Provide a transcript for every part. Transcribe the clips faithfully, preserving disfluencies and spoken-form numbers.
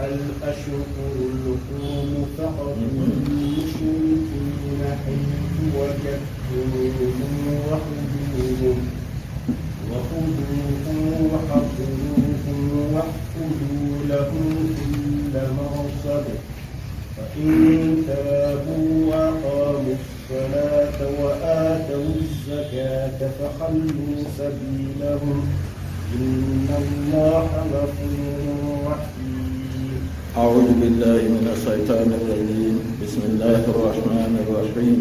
الأشهر الحرم فاقتلوا المشركين حيث وجدتموهم وخذوهم، وخذوهم واحصروهم واقعدوا لهم كل مرصد، فإن تابوا وأقاموا الصلاة وآتوا الزكاة فخلوا سبيلهم، إن الله غفور رحيم. أعوذ بالله من الشيطان الرجيم. بسم الله الرحمن الرحيم.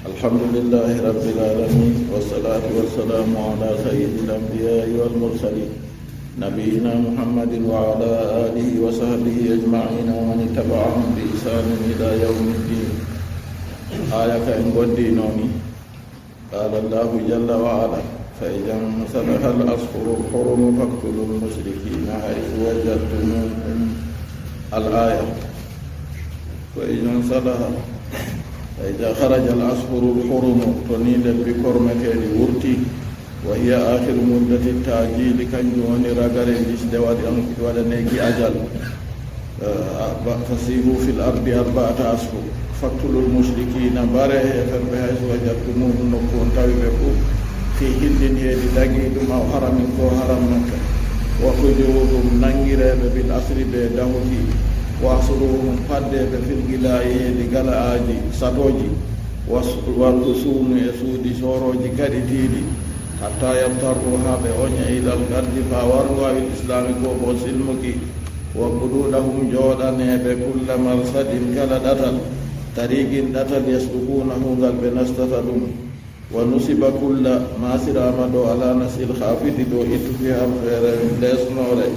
الحمد لله رب العالمين، والصلاة والسلام على سيد الأنبياء والمرسلين، نبينا محمد وعلى آله وصحبه أجمعين ومن تبعهم بإحسان إلى يوم الدين. Aaya ka en ngondi nooni, قال الله جل وعلا: فإذا انسلخ الأشهر الحرم فاقتلوا المشركين حيث وجدتموهم. الآية. Ko idan salaha, فإذا خرج الأشهر الحرم, to ni lebbi kormeteeɗi wurti, وهي آخر مدة التعجيل, kanjum woni ragare lisde waɗan-, waɗaneeki ajal. Eh, arba-, فسيحوا في الأرض أربعة أشهر فاقتلوا المشركين, mbare heeferɓe حيث وجدتموهم, nokku on tawi ɓe fuu, في حل, heedi dagiiɗum, أو حرم, koo haram Makka. وخذوهم, nanngiree ɓe, بالأسر, bee dahuki. واحصروهم, paddee ɓe, في القلاع, heedi gala'aaji satooji. Was-, والحصون, e suuɗi soorooji kaɗitiiɗi. حتى يضطروا, haa ɓe oña, إلى الغزو, faa wargo, أو الإسلام, koo boo silmuki. وقعدوا لهم, jooɗanee ɓe, كل مرصد, kala ɗatal, طريق, ɗatal, يسلكونه, ngal ɓe nastata ɗum. ونصب كل, maasiraama ɗo على نصب الخافض, dow ittuki harfeere leesnoore.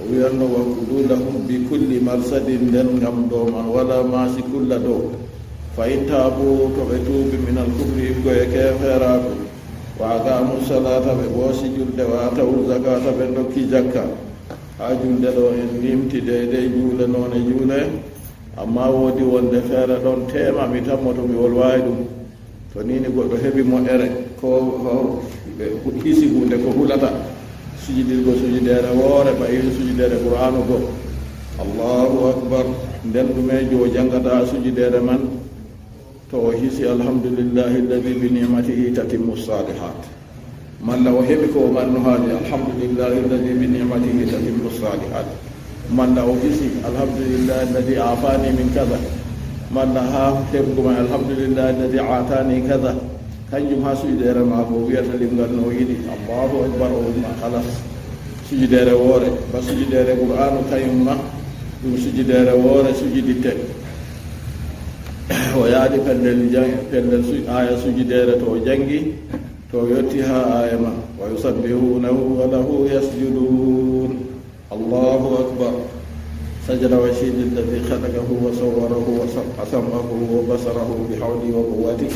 O wi'anno: وقعدوا لهم بكل مرصد, nden ngam ɗo man walaa maasi كل ɗo. فإن تابوا, to ɓe tuubi, من الكفر, iggo e keeferaaku, وأقاموا الصلاة, ɓe ɓoosi julde, وآتوا الزكاة, ɓe ndokki jakka. Haa julde ɗo en limti deydey juule, noone juule, ammaa woodi wonde feere ɗon teema mi tammo to mi wolwaayi ɗum. To nii ni goɗɗo heɓi moƴƴere, ko, ko hisi huunde ko hulata, sujidirgo sujideere woore, ba irin sujideere Qur'aanu go. Allahu akbar. Nden ɗumeejo o janngata sujideere man? To o hisi: الحمد لله الذي بنعمته تتم الصالحات. Malla o heɓi ko o marno haaje: الحمد لله الذي بنعمته تتم الصالحات. Malla o hisi: الحمد لله الذي عافاني من كذا. Malla haa heɓugo man: الحمد لله الذي أعطاني كذا. Kanjum haa sujudeere maako o wi'ata limgal no o yiɗi. Allahu akbar, o umma, halas. Sujudeere woore, ba sujudeere Qur'aanu kayum ma, ɗum sujudeere woore sujiditte. O yaadi pellel jang-, pellel su-, aaya sujudeere to o jangi, to o yotti haa aaya man: ويسبحونه وله يسجدون. الله أكبر. سجد وجهي للذي خلقه وصوره وسمع سمعه وبصره بحولي وقوتي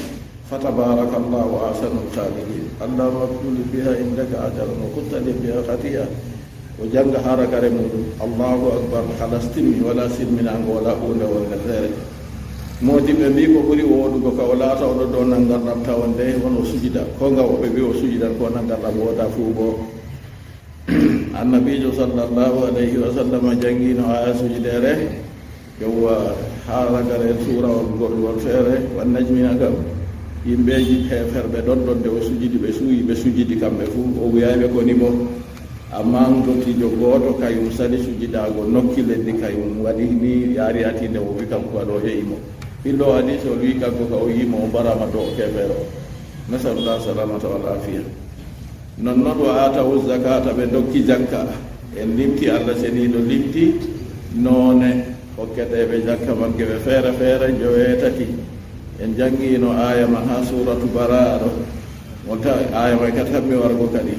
فتبارك الله أحسن الخالقين. اللهم اكتب لي بها عندك أجرا وكتب لي بها خطيئة. O jannga haa ragare muuɗum. Allahu akbar, halas timmi, walaa silminaango, walaa huunde wonde feere. Moodibɓe mbii ko ɓuri wooɗugo ka o laata o ɗo dow nanngarɗam tawon dey, on o sujida. Ko ngam o ɓe mbii o sujidan ko nanngarɗam woodaa fuu boo. Annabiijo sallallahu alayhi wa sallam janngino aaya sujideere, yowwa, haa ragare suurawol goɗɗuwol feere, wan najmi na kam. Yimɓeeji heeferɓe ɗon ɗon, nde o sujidi, ɓe suuyi, ɓe sujidi kamɓe fuu. O wi'aay ɓe koni mo. Ammaa dottiijo gooto kayum sali sujidaago, nokki leddi kayum, waɗi ni yaari ati nde o wi kanko aɗo he'i mo. Ɓillo hadiis o wi'i kanko ka o yi'i mo, o mbaraama dow keefeero. Nasalullah salamata wal afiya. Nonnon, wa aatawu zakata, ɓe ndokki jakka. En limti, Allah seniiɗo limti noone hokketeeɓe jakka man, geɓe feere feere, njoweetati. En janngino aaya man haa suuratu Bara'a ɗo. Mo ta-, aaya may ka tammi wargo kadi.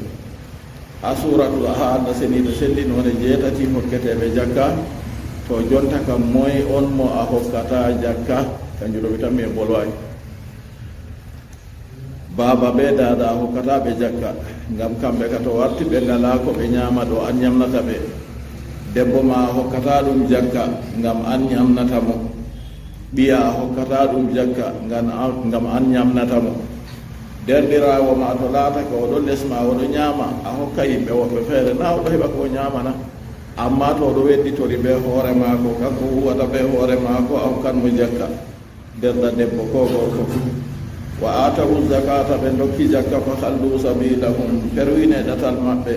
Haa suuratu, haa Allah seniiɗo senndi noone jeetati hokketeeɓe jakka. To jonta kam, moy on mo a hokkata jakka? Kanjum ɗo mi tammi en bolwaay. Baaba bee daada a hokkataa ɓe jakka, ngam kamɓe ka to warti ɓe ngalaa ko ɓe nyaama ɗo an nyamnata ɓe. Debbo ma a hokkataa ɗum jakka, ngam an nyamnata mo. Ɓiya a hokkataa ɗum jakka, ngam an, ngam an nyamnata mo. Deerɗiraawo ma to laatake o ɗon les ma o ɗo nyaama, a hokka yimɓe woɓɓe feere, naa o ɗo heɓa ko o nyaama na? Amma to o ɗo wedditori bee hoore maako, kanko huuwata bee hoore maako, a hokkan mo jakka, nder debbo koo gorko fuu. Wa aatawu zakata, ɓe ndokki jakka, fa hallu sabilahum, perwine ɗatal maɓɓe,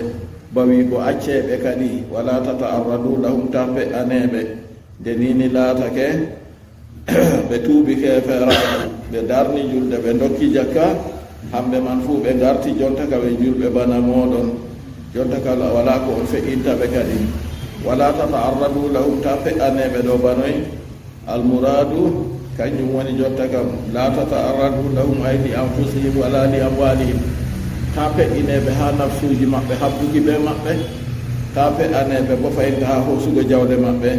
ba wi'go acce ɓe kadi, wala tata'arradu lahum, ta pe'ane ɓe. Nde ni ni laatake, ɓe tuubi keefeeraaku, ɓe darni julde, ɓe ndokki jakka, hamɓe man fuu ɓe ngarti jonta ka ɓe julɓe bana mooɗon. Jonta ka la-, walaa ko on fe'inta ɓe kadi. Wala tata'arradu lahum, ta pe'ane ɓe ɗo banoy. Almuraadu, kanjum woni jonta kam, la tata'arradu lahum ay li anfusihim wala li amwalihim. Ta pe'ine ɓe haa nafsuuji maɓɓe, habduki bee maɓɓe. Ta pe'ane ɓe bo fahin haa hoosugo jawle maɓɓe.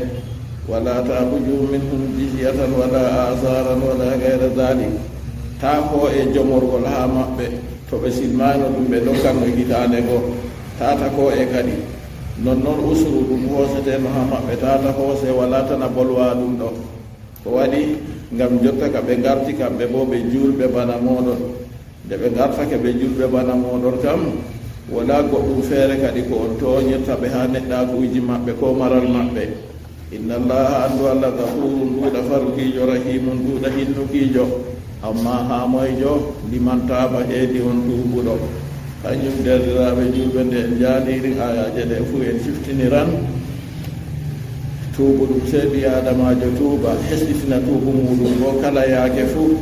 Wala ta'khudhu minhum jizyatan wala azaran wala ghayra dhalik. Ta hoo'e jomorgol haa maɓɓe, to ɓe silmaano ɗum ɓe ndokkan mo hitaande go. Ta ta koo'e kadi. Nonnon usuru ɗum hooseteeno haa maɓɓe, ta ta hoose, wala tana bolwa ɗum ɗo. Ko waɗi? Ngam jotta ka ɓe ngarti kamɓe boo ɓe juulɓe bana mooɗon. Nde ɓe ngartake ɓe julɓe bana mooɗon kam, walaa goɗɗum feere kadi ko on toonyirta ɓe haa neɗɗaakuuji maɓɓe koo maral maɓɓe. Inna Allaha, anndu Allah, gafurun, ɗuuɗa farukiijo, rahimun, ɗuuɗa hinnukiijo. Ammaa haa moyjo? Liman taaba, heedi on tuubuɗo. Kanjum, deerɗiraaɓe juulɓe, nde en njaali irin aayaaje ɗe fuu, en ciftiniran. Tuubu ɗum sey ɓii-aadamaajo tuuba, hesɗitina tuubu muuɗum boo kala yaake fuu.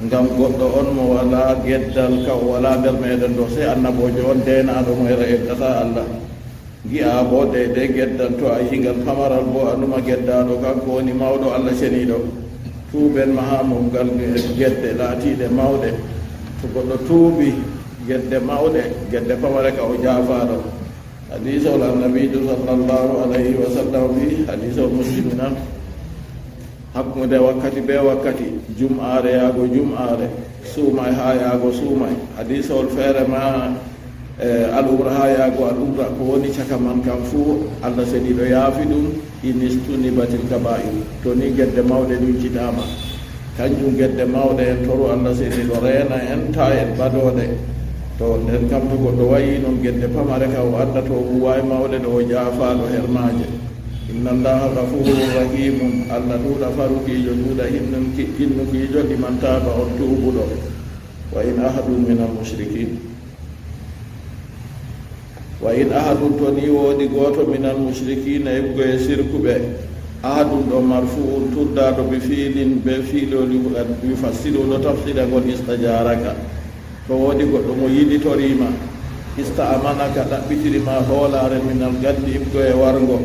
Ngam goɗɗo on mo walaa geddal ka o walaa nder meeɗen ɗo, sey annaboojo on deenaaɗo mo era eddataa Allah. Ngi'aa boo deydey geddal, to a yi'i ngal pamaral boo, a numa geddaaɗo, kanko woni mawɗo, Allah ceniiɗo. Tuuben ma haa mofgal gedde laatiiɗe mawɗe. To goɗɗo tuubi gedde mawɗe, gedde pamare ka o jaafaaɗo. Hadiisol Annabiijo sallallahu alayhi wa sallam wi'i, hadiisol Muslim nan, hakkunde wakkati bee wakkati, jum'aare yaago jum'aare, suumay haa yaago suumay. Hadiisol feere ma, eh, al-umra haa yaago al-umra, ko woni caka man kam fuu, Allah seniiɗo yaafi ɗum, in istunibatil kaba'ir. To ni gedde mawɗe ɗuncitaama. Kanjum gedde mawɗe, en toru Allah seniiɗo reena en, ta en ɓadooɗe. To nden kam, to goɗɗo wa'i non gedde pamare ka o annda to o huuwaay mawɗe ɗo, o jaafaaɗo her maaje. Inna Allaha gafurun rahimun, Allah ɗuuɗa farukiijo, ɗuuɗa hinnunki-, hinnukiijo, liman taaba, on tuubuɗo. Wa in ahadun minal mushrikin. Wa in ahadun, to ni woodi gooto, minal mushrikiina, eɓɓugo e sirkuɓe. Ahadun ɗo marfu'un, turdaaɗo bi fiilin, be fiiloli, yufassiru, ɗo tafsira ngol istajaaraka. To woodi goɗɗo mo yiɗitori ma, ista'amanaka, ɗaɓɓitiri ma hoolaare, minal gaddi, eɓɓugo e wargo.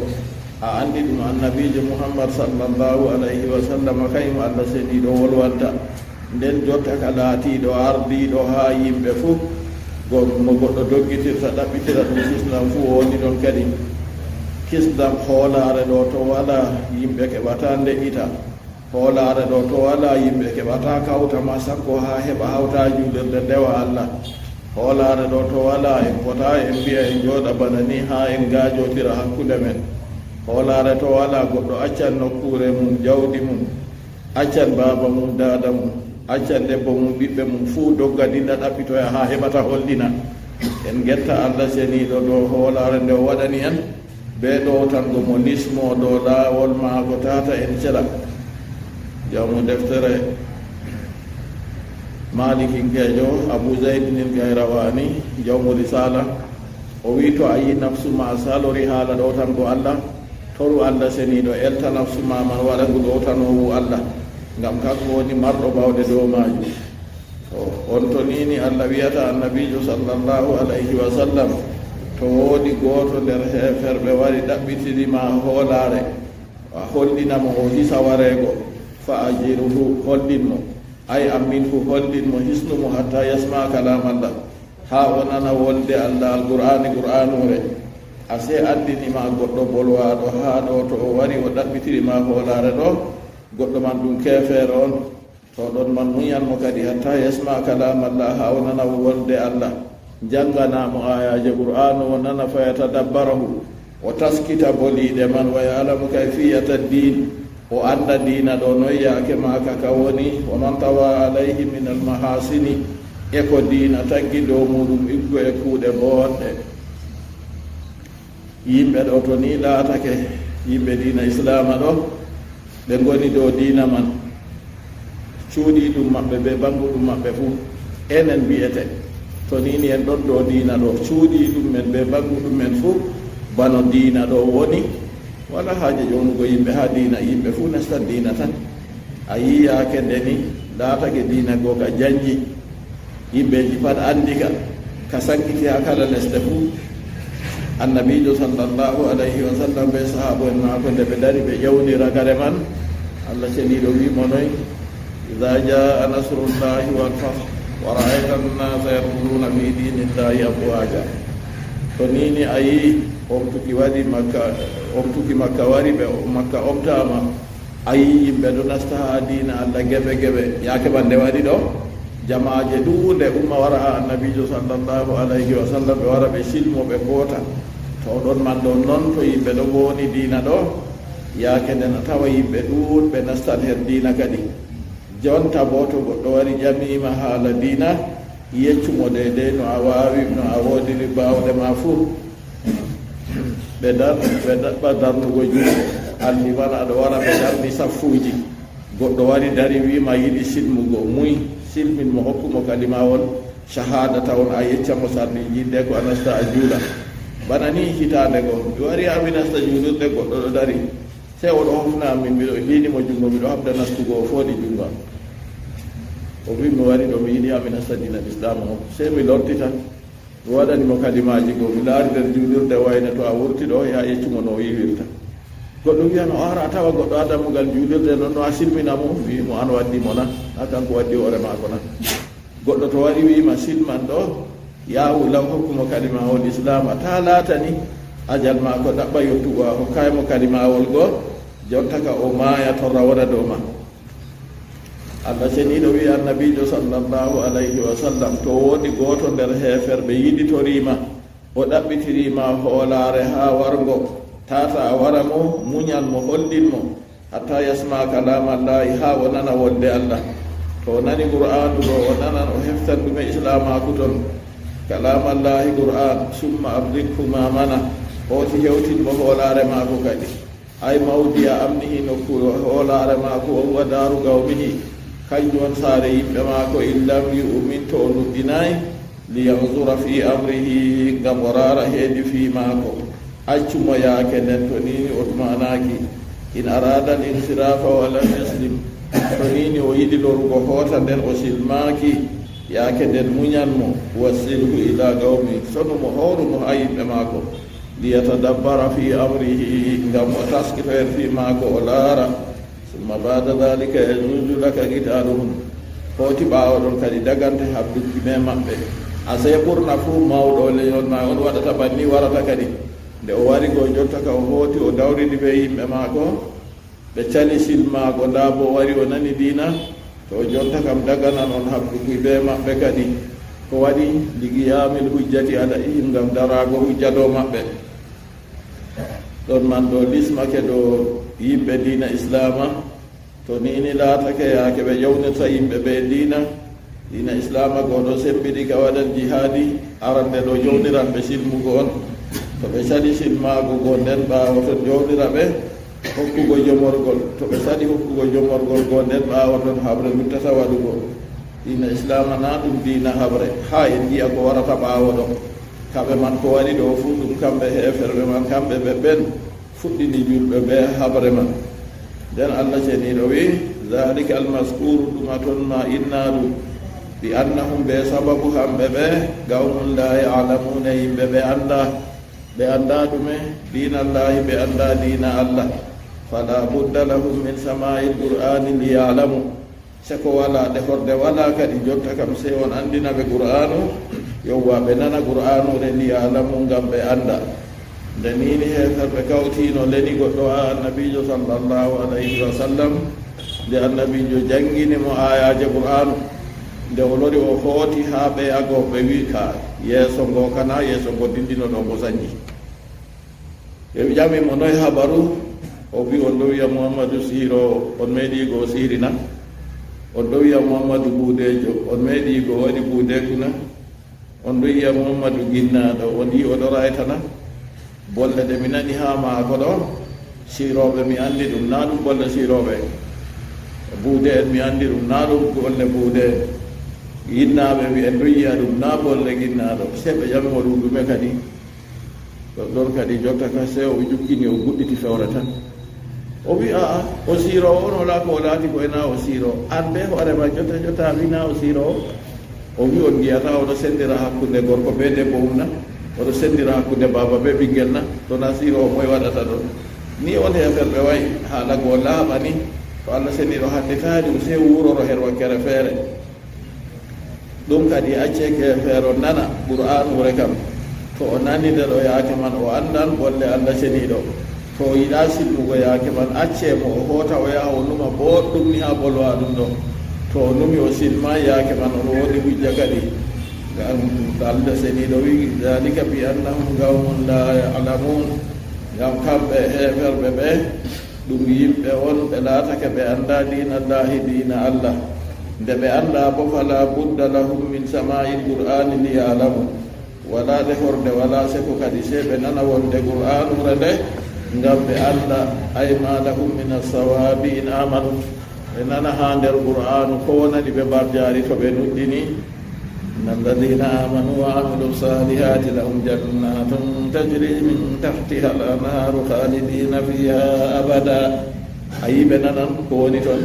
A anndi ɗum Annabiijo Muhammad sallallahu alayhi wa sallam, kayum Allah seniiɗo wolwanta. Nden jotta ka laatiiɗo ardiiɗo haa yimɓe fuu, go-, mo goɗɗo doggitirta, ɗaɓɓitira ɗum kisndam fuu, o woni ɗon kadi. Kisndam hoolaare ɗo to walaa, yimɓe keɓataa nde'ita. Hoolaare ɗo to walaa, yimɓe keɓataa kawta ma sakko haa heɓa hawta juulirde ndewa Allah. Hoolaare ɗo to walaa, en potaa en mbi'a en jooɗa bana ni haa en ngaajootira hakkunde men. Hoolaare to walaa, goɗɗo accan nokkuure mum, jawdi mum, accan baaba mum, daada mum, accan debbo mum, ɓiɓɓe mum fuu, dogga dilla ɗaɓɓitoya haa heɓata holɗina. En ngetta Allah seniiɗo dow hoolaare nde o waɗani en, bee ɗowtango mo, lismo dow laawol maako, tata en cela. Jawmu deftere Maalikinkeejo Abu Zaydin il Gayrawaani, jawmu Risaala, o wi'i, to a yi'i nafsu ma salori haala ɗowtango Allah, toru Allah seniiɗo elta nafsu ma man, waɗa ngu ɗowtanoowu Allah, ngam kanko woni marɗo baawɗe dow maajum. To on to ni ni Allah wi'ata Annabiijo sallallahu alayhi wa sallam, to woodi gooto nder heeferɓe wari ɗaɓɓitiri ma hoolaare, a holɗina mo, o hisa wareego, fa ajirhu, holɗin mo. Ay amminhu, holɗin mo, hisnu mo, hatta yasma kalam Allah, haa o nana wolde Allah, Alqur'aani, Qur'aanuure. A sey anndini ma goɗɗo bolwaaɗo haa ɗo, to o wari o ɗaɓɓitiri ma hoolaare ɗo, goɗɗo man ɗum keefeero on. To ɗon man munyan mo kadi, hatta yasma kalam Allah, haa o nana wolde Allah. Janngana mo aayaaje Qur'aanu, o nana, fa yatadabbarahu, o taskita boliiɗe man, wa ya'lamu kayfiyata diin, o annda diina ɗo noy yaake maaka ka woni, wa man tawa alayhi min al mahasini, e ko diina taggi dow muuɗum iggo e kuuɗe booɗɗe. Yimɓe ɗo to ni laatake yimɓe diina Islaama ɗo, ɓe ngoni dow diina man, cuuɗiiɗum maɓɓe bee ɓannguɗum maɓɓe fuu, enen mbi'ete. To ni ni en ɗon dow diina ɗo, cuuɗiiɗum men bee ɓannguɗum men fuu, bano diina ɗo woni, walaa haaje ƴoonugo yimɓe haa diina, yimɓe fuu nastan diina tan. A yi'i yaake nde ni laatake diina go ka janji, yimɓeeji pat anndi ka, ka sankiti haa kala lesɗe fuu. Annabiijo sallallahu alayhi wa sallam bee sahaabo'en maako, nde ɓe dari ɓe ƴawni ragare man, Allah ceniiɗo wi'i mo noy, "Iza jaa nasrullahi wal fath, wa ra'ayta an-nasa yadkhuluna fi dinillahi afwaja." To ni ni a yi'i omtuki wari Makka, omtuki Makka wari, ɓe Makka omtaama. A yi'i yimɓe ɗo nasta haa diina Allah geɓe geɓe. Yaake man nde waɗi ɗo, jama'aaje ɗuuɗɗe umma wara haa Annabiijo sallallahu alayhi wa sallam, ɓe wara ɓe silmo, ɓe koota. To ɗon man ɗon non, to yimɓe ɗo ngooni diina ɗo, yaake nden a tawa yimɓe ɗuuɗɓe nastan her diina kadi. Jonta boo to goɗɗo wari ƴamiima haala diina, yeccu mo deydey no a waawi, no a woodiri baawɗe ma fuu. Ɓe dar-, ɓe daɓɓa darnugo juuɗe. Alliman aɗo wara, ɓe darni saffuuji. Goɗɗo wari dari wi'i ma yiɗi silmugo, muy, silmin mo, hokku mo kalimawol shahaada tawon, a yecca mo sarɗiiji, hiddeeko a nasta a juula. Bana ni hitaande go, mi wari haa mi nasta juulirde, goɗɗo ɗo dari. Sey o ɗo hofna am, min miɗo liini mo junngo, miɗo haɓda nastugo, o fooɗi junngo am. O wi'i mi wari ɗo, mi yiɗi haa mi nasta diina Islaama on. Sey mi lorti tan. Mi waɗani mo kalimaaji go, mi laari nder juulirde wayne, to a wurti ɗo, yaa yeccu mo no o yiwirta. Goɗɗo wi'an, o ara a tawa goɗɗo haa dammugal juulirde non, no a silmina mo? Mi wi'i mo, an waddi mo na? Haa kanko waddi hoore maako na? Goɗɗo to wari wi'i ma silman ɗo, yaawu law hokku mo kalimawol Islaama, taa laatani ajal maako ɗaɓɓa yottugo, a hokkaay mo kalimawol go, jonta ka o maaya torra wona dow ma. Allah ceniiɗo wi'i Annabiijo sallallahu alayhi wa sallam, to woodi gooto nder heeferɓe yiɗitorii ma, o ɗaɓɓitirii ma hoolaare haa warngo, taata a wara mo, munyal mo, hollin mo, hatta yasma kalaamallaahi, haa o nana wolde Allah. To o nani Qur'aanu ɗo, o nanan, o heftan ɗume Islaamaaku ton. Kalaamallaahi Qur'aan, summa abllighu ma'mana, hooti hewtin mo hoolaare maako kadi. Ay mawdi'a amnihi, nokkuure hoolaare maako, wa huwa daaru qawmihi, kanjum won saare yimɓe maako, in lam yu'min, to o nuɗɗinaay, li yanzura fi amrihi, ngam o raara heedi fii maako. Accu mo yaake nden, to ni ni o ɗumanaaki. In araada al insiraafa wa lam yaslim, to ni ni o yiɗi lorugo hoota nden o silmaaki, yaake nden munyan mo, wassilhu ila qawmi, sonu mo, hooru mo haa yimɓe maako. Liyatadabbara fi amrihi, ngam o taskitoyir fii maako, o laara. Summa ba'da dhalika yajuzu laka qitaaluhum. Hooti ɓaawo ɗon kadi dagante haɓduki bee maɓɓe. Asee ɓurna fuu mawɗo lenyol ma on waɗata banni warata kadi. Nde o wari go jonta ka o hooti o dawridi bee yimɓe maako. Ɓe cali silmaago, ndaa bo o wari o nani diina, to jonta kam daganan on haɓduki bee maɓɓe kadi. Ko waɗi? Li qiyaamil hujjati alayhim, ngam daraago hujja dow maɓɓe. Ɗon man ɗo lismake dow yimɓe diina Islaama, to ni ni laatake yaake ɓe ƴawnirta yimɓe bee diina, Diina Islaama go ɗo semmbiɗi ka waɗan jihaadi, arande ɗo jowniran ɓe silmugo on. To ɓe sali silmaago go nden ɓaawo ton jownira ɓe hokkugo jomorgol. To ɓe sali hokkugo jomorgol go nden ɓaawo ton haɓre luttata waɗugo. Diina Islaama na ɗum diina haɓre, haa en ngi'a ko warata ɓaawo ɗo. Kaɓe man ko waɗi ɗo fuu ɗum kamɓe heeferɓe man, kamɓe ɓe ɓen fuɗɗini julɓe bee haɓre man. Nden Allah ceniiɗo wi'i, "Dhalika almazkuru, ɗum a ton ma innaaɗum, bi annahum, bee sababu hamɓe ɓe, qawmun la ya'lamuuna, yimɓe ɓe anndaa. Ɓe anndaa ɗume? Diinallaahi, ɓe anndaa diina Allah. Fala budda lahum min samaa'il qur'aani li ya'lamu." Seko walaa, ɗe horde walaa kadi, jonta kam sey on anndina ɓe Qur'aanu, yowwa ɓe nana Qur'aanu nden, li ya'lamu, ngam ɓe annda. Nde nii ni heeferɓe kawtiino leni goɗɗo haa Annabiijo sallallahu alayhi wa sallam, nde Annabiijo janngini mo aayaaje Qur'aanu, nde o lori o hooti haa ɓeyago, ɓe wi'i, "Ka yeeso ngo kana, yeeso ngo dindino ɗo ngo sanji." Ɓe ƴami mo, "Noy habaru?" O wi'i, "On ɗo wi'a Muhammadu siiroowo, on meeɗi go o siiri na? On ɗo wi'a Muhammadu buudeejo, on meeɗi go o waɗi buudeeku na? On ɗo wi'a Muhammadu ginnaaɗo, on yi'i o ɗo rayta na?" Bolle ɗe mi nani haa maako ɗo, siirooɓe mi anndi ɗum, naa ɗum bolle siirooɓe. Buude en mi anndi ɗum, naa ɗum bolle buude en. Yinnaaɓe mi en ɗo yiya ɗum, naa bolle ginnaaɗo. Sey ɓe ƴami mo ɗum ɗume kadi. Ɗon ɗon kadi jotta ka sey o jukkini, o guɗɗiti fewre tan. O wi, "Aa, o siiroowo on, walaa ko o laati ko e naa o siiroowo. An bee hoore ma jotta jotta a wi naa o siiroowo?" O wi, "On ngi'ataa oɗo senndira hakkunde gorko bee debbo mum na? Oɗo senndira hakkunde baaba bee ɓinngel na? To naa siiroowo, moy waɗata ɗon?" Ni on heeferɓe wa'i, haala go laaɓani, to Allah seniiɗo haɗditaali ɗum, sey wuuroro her wakkere feere. Ɗum kadi, accee keefeero nana Qur'aanuure kam. To o nani nde ɗo yaake man, o anndan bolle Allah Ceniiɗo. To o yiɗaa silmugo yaake man, accee mo o hoota, o yaha o numa booɗɗum ni haa bolwa ɗum ɗo. To o numi o silmaay yaake man, o woodi hujja kadi. Ngam Allah Ceniiɗo wi'i, "Daalika bi annahum qawmun laa ya'lamuun." Ngam kamɓe heeferɓe ɓe, ɗum yimɓe on ɓe laatake ɓe anndaa diina Laahi, diina Allah. Nde ɓe anndaa boo, "Falaa budda lahum min samaa'il Qur'aani li ya'lamu." Walaa de horde, walaa seko kadi, sey ɓe nana wonde Qur'aanuure nde, ngam ɓe annda, "Ay maa lahum min as-sawaabi in aamanu." Ɓe nana haa nder Qur'aanu ko wonani ɓe mbarjaari to ɓe nuɗɗini. "Inna alladhiina aamanu wa amilu saalihaati lahum jannaatun tajrii min tahtiha al-anhaaru khaalidiina fiihaa abada." A yi ɓe nanan ko woni ton.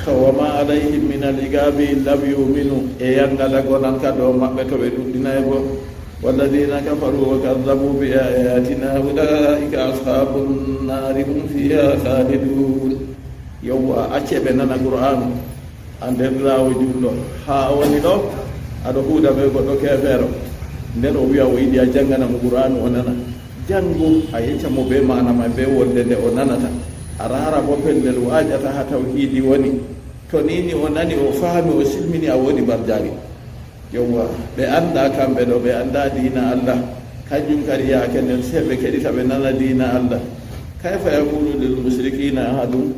To, "Wa maa alayhim min al-iqaabi illa an yu'minu." E yangada gonan ka dow maɓɓe to ɓe ɗuɗɗinay bo. "Walladhiina kafaruu wa kadhdhabuu bi aayaatinaa ulaa'ika ashaabun naari hum fiihaa khaaliduun." Yowwa, accee ɓe nana Qur'aanu. A nder laawo juulɗo. Haa a woni ɗo, aɗo huuda bee goɗɗo keefeero. Nden o wi'a o yiɗi a janngana mo Qur'aanu o nana. Janngu, a yecca mo bee maana may, bee wolde nde o nanata. A raara boo pellel o aƴata haa tawhiidi woni. To ni ni o nani, o fahmi, o silmini, a woodi mbarjaari. Yowwa, ɓe anndaa kamɓe ɗo, ɓe anndaa diina Allah. Kanjum kadi yaake nden, sey ɓe keɗita, ɓe nana diina Allah. Kayfa yakuunu lil musrikiina ahadun.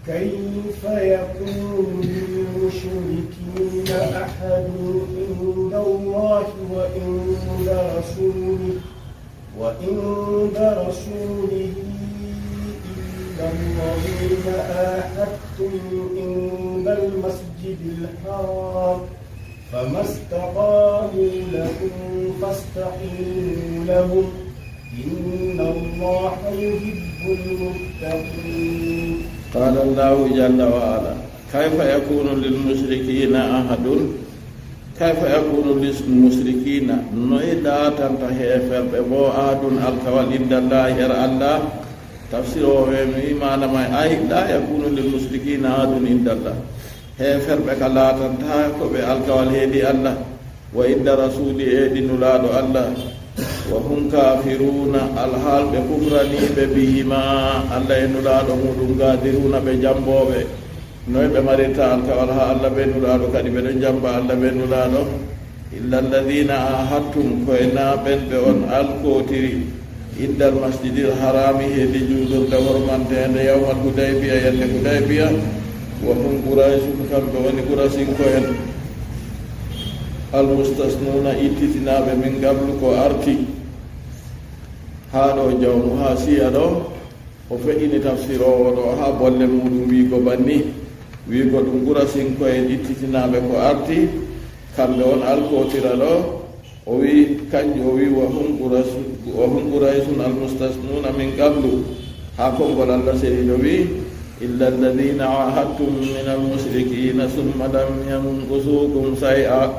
كيف يكون للمشركين عهد عند الله وعند رسوله، وعند رسوله إلا الذين عاهدتم عند المسجد الحرام، فما استقاموا لكم فاستقيموا لهم، إن الله يحب المتقين. قال الله جل وعلا: كيف يكون للمشركين عهد؟ كيف يكون للمشركين؟ Noy laatanta heeferɓe boo ahadun, alkawal, inda Allahi, her Allah? Tafsirooɓe ɓe wi'i maana may, ay, لا يكون للمشركين عهد عند الله. Heeferɓe ka laatantaako ɓe alkawal heedi Allah, wa inda rasuuli, e heedi Nulaaɗo Allah, wa hum kaafiruuna, alhaal ɓe kufraniiɓe, bihimaa, Allah e Nulaaɗo muuɗum, gaadiruuna, ɓe jammbooɓe. Noy ɓe marirta alkawal haa Allah bee Nulaaɗo, kadi ɓe ɗon jamba Allah bee Nulaaɗo? Illa alladhiina aahadtum, ko e naa ɓen ɓe on alkootiri, indal masjidil haraami, heedi juulirde hormanteende, yawmal Hudaybiya, yande Hudaybiya, wa hum Qurayshun, kamɓe woni Qurasinko'en, almustasnuuna, ittitinaaɓe, min qablu, ko arti. Haa ɗo jawmu haasiya ɗo, o feƴƴini tafsiroowo ɗo haa bolle muuɗum wi'go banni, wi'go ɗum Qurasinko'en ittitinaaɓe ko arti, kamɓe on alkootira ɗo. O wi'i, kanjum o wi'i, "Wa hum Quraysh-, wa hum Qurayshun almustasnuuna min qablu." Haa konngol Allah seniiɗo wi'i, "Illa alladhiina aahadtum minal mushrikiina thumma lam yanqusuukum shay'a."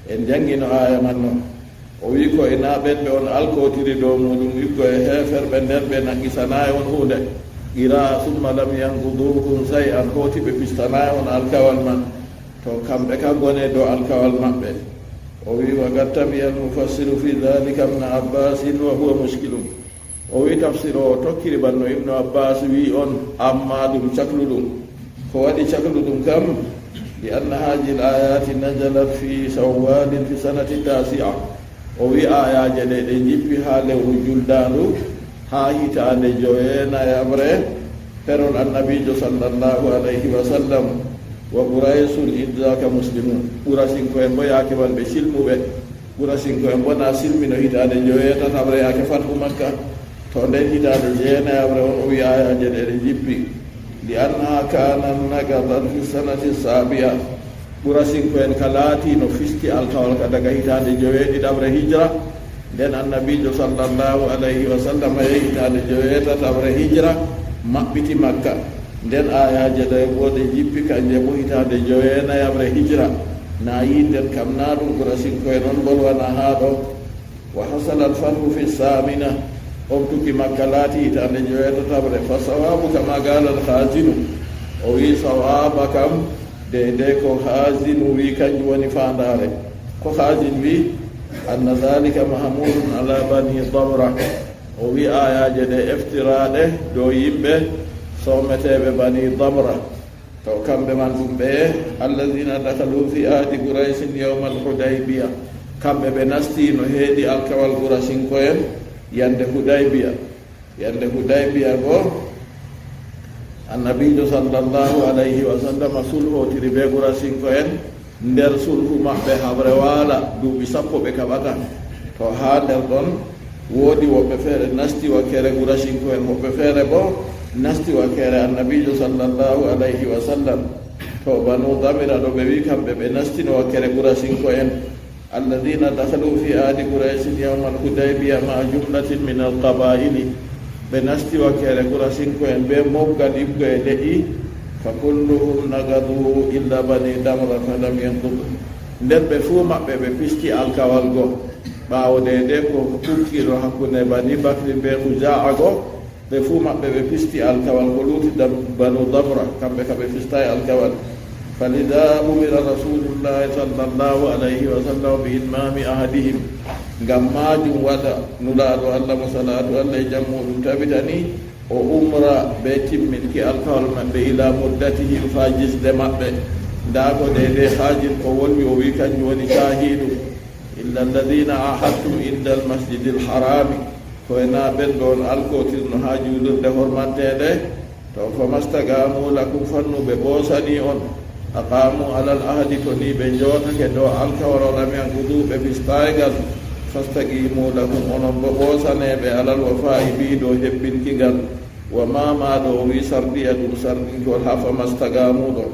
En janngino aaya man non. O wi'i, ko e naa ɓen ɓe on alkootiri dow muuɗum, wi'go e heeferɓe nden ɓe naqqisanaay on huunde. Qiraa'a, "Thumma lam yanquduukum shay'an", hooti ɓe pistanaay on alkawal man. To, kamɓe ka ngone dow alkawal maɓɓe. O wi'i, "Wa qad tabi'a al-mufassiru fi dhalika ibn Abbasin wa huwa mushkilun." O wi'i, tafsiroowo tokkiri bana no Ibnu Abbaas wi'i on, ammaa ɗum cakluɗum. Ko waɗi cakluɗum kam? Li anna haadihil aayaati nazalat fi Shawwalin fi sanati taasi'a. O wi'i, aayaaje ɗe, ɗe njippi haa lewru Juldaandu, haa hitaande joweenayaɓre, perol Annabiijo sallallahu alayhi wa sallam, wa Qurayshun idh dhaka muslimun. Qurasinko'en bo yaake man ɓe silmuɓe. Gurasinko en bona silmino hitaande joweetataɓre yaake Fathu Makka. To nden hitaande jeenayaɓre on o wi'i aayaaje ɗe ɗe jippi. Li annaha kana nagadan fi sanati sabia. Gurasinko en ka laati no fisti alkawal ka daga hitaande joweeɗiɗaɓre hijra. Nden Annabiijo sallallahu alayhi wa sallam yehi hitaande joweetataɓre hijra, maɓɓiti Makka. Nden aayaaje ɗe boo ɗe jippi, kanje boo hitaande joweenayaɓre hijra. Na yiiden kam na ɗum Gurasinko en on bolwana haa ɗo. Wa hasala al-fathu fi samina. On tuki Makka laati hitaande joweetataɓre. Fa sawabu kama qala al-khazinu. O wi'i sawaaba kam deydey ko Khazinu wi'i, kanjum woni faandaare. Ko Khazin wi'i, anna dhalika mahmulun ala bani Damra. O wi'i aayaaje ɗe eftiraaɗe dow yimɓe soometeeɓe bani Damra. To kamɓe man ɗum ɓeye, alladhina dakhalu fi ahdi Qurayshin yawmal Hudaybiya. Kamɓe ɓe nasti no heedi alkawal Gurasinko en yande Hudaybiya. Yande Hudaybiya goo, Annabiijo sallallahu alayhi wa sallam sulhotiri bee Gurasinko en. Nder sulhu maɓɓe haɓre waala duuɓi sappo ɓe kaɓata. To haa nder ɗon woodi woɓɓe feere nasti wakkere Gurasinko en, woɓɓe feere boo nasti wakkere Annabiijo sallallahu alayhi wa sallam. To Banu Damra ɗo ɓe wi'i kamɓe ɓe nastino wakkere Gurasinko en. Alladhina dakhalu fi ahdi Qurayshin yawmal Hudaybiya ma'a jumlatin min al-qaba'ili. Ɓe nasti wakkere Gurasinko en bee moggal iɓgo e le'i. Fa kulluhum nagadu illa Bani Damra fa lam yanqudu. Nden ɓe fuu maɓɓe ɓe pisti alkawal go. Ɓaawo deydey ko ukkiiɗo hakkunde Bani Bakri bee Khuza'a go, ɓe fuu maɓɓe ɓe pisti alkawal, ko luuti dam-, Banu Damra, kamɓe ka ɓe pistaay alkawal. Falidha umira Rasulullahi sallallahu alayhi wa sallam bi itmami ahadihim. Ngam maajum waɗa Nulaaɗo Allah mo salaatu Allah e jam muuɗum tabitani, o umra bee timminki alkawal maɓɓe ila muddatihim faa gisde maɓɓe. Ndaa ko deydey Khazin ko wolwi, o wi'i kanjum woni shaahidu. Illa alladhina ahadtum inda al-masjidil harami. Ko e na ɓen ɗon alkotirno haa juulirde hormanteende. To famastaqamu lakum, fannu ɓe ɓoosani on. Aqamu alal ahdi, to ni ɓe njootake dow alkawal on, lam yanqudu, ɓe pistaay ngal. Fastaqimu lahum, onon boo ɓoosanee ɓe alal wafa'i, bi dow hebbinki ngal. Wa ma ma ɗo o wi'i sardiya, ɗum sardinkewol haa famastaqamu ɗon.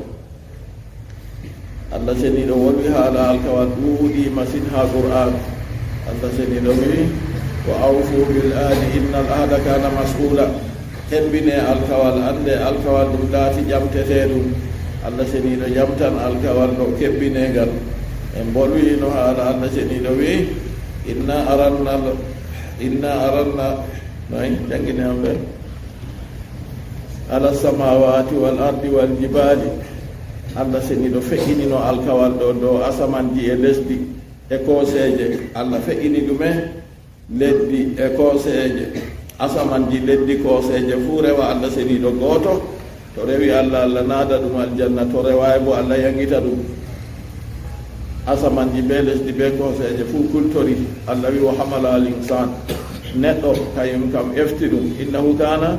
Allah seniiɗo wolwi haala alkawal ɗuuɗi masin haa Qur'aan. Allah seniiɗo wi'i, "Wa awfu bil ahdi innal ahda kana mas'uula." Hebbinee alkawal, anndee alkawal ɗum laati ƴamteteeɗum. Allah seniiɗo ƴamtan alkawal ɗo kebbinee ngal. En mbolwiino haala Allah seniiɗo wi'i, "Inna aranna, inna aranna," noy? Janngine am ɓe. "Ala samawati wal ardi wal jibali." Allah seniiɗo feƴƴinino alkawal ɗo dow asamanji e lesdi e kooseeje. Allah feƴƴini ɗume? Leddi e kooseeje. Asamanji, leddi, kooseeje fuu rewa Allah seniiɗo gooto. To rewi Allah, Allah naada ɗum aljanna. To rewaay boo, Allah yaŋita ɗum. Asamanji bee lesdi bee kooseeje fuu kultori. Allah wi'i, "Wa hamala al insan." Neɗɗo kañum kam efti ɗum. "Innahu kana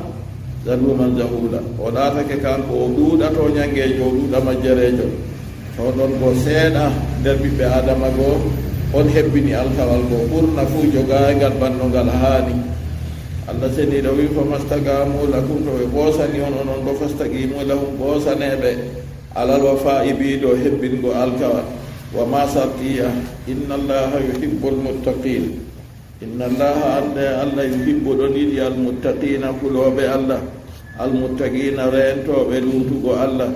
zaluman jahula." O laatake kanko o ɗuuɗa tooñanngeejo, o ɗuuɗa majjereejo. To ɗon boo seeɗa nder ɓiɓɓe Aadama goo on hebbini alkawal goo. Ɓurna fuu jogaay ngal banno ngal haani. Allah seniiɗo wi'i, "Famastaqamu lakum," to ɓe ɓoosani on, onon boo fastaqimu lahum, ɓoosanee ɓe. Alal wafa'i, bi dow hebbingo alkawal. Wa ma sartiya, inna Allaha yuhibbul muttaqin. Inna Allaha, anndee Allah, yuhibbu ɗon yiɗi almuttaqina, kulooɓe Allah. Almuttaqina reentooɓe luutugo Allah.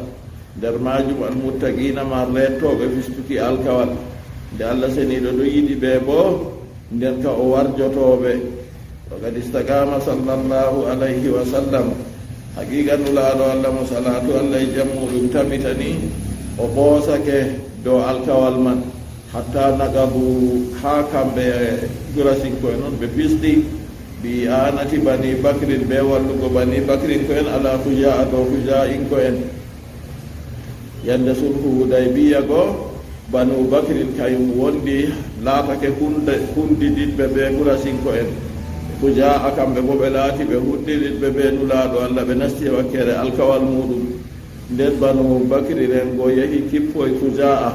Nder maajum almuttaqina ma reentooɓe fistuki alkawal. Nde Allah seniiɗo ɗo yiɗi ɓe boo, nden ka o warjotoo ɓe. Wa qad istaqama sallallahu alayhi wa sallam. Haqiiqa Nulaaɗo Allah mo salaatu Allah e jam muuɗum tabitani, o ɓoosake dow alkawal man. Hatta naqadu, haa kamɓe Gurasinko'en on ɓe pisti, bi i'anati Bani Bakrin, bee wallugo Bani Bakrinko'en, ala Khuza'a, dow Khuza'inko'en. Yande sulhu Hudaybiya go, Banu Bakrin kayum wondi, laatake hunde, hundidiɗɓe bee Gurasinko'en. Khuza'a kamɓe boo ɓe laati ɓe hundidiɗɓe bee Nulaaɗo Allah, ɓe nasti e wakkere alkawal muuɗum. Nden Banu Bakri ren go yehi kippoy Khuza'a,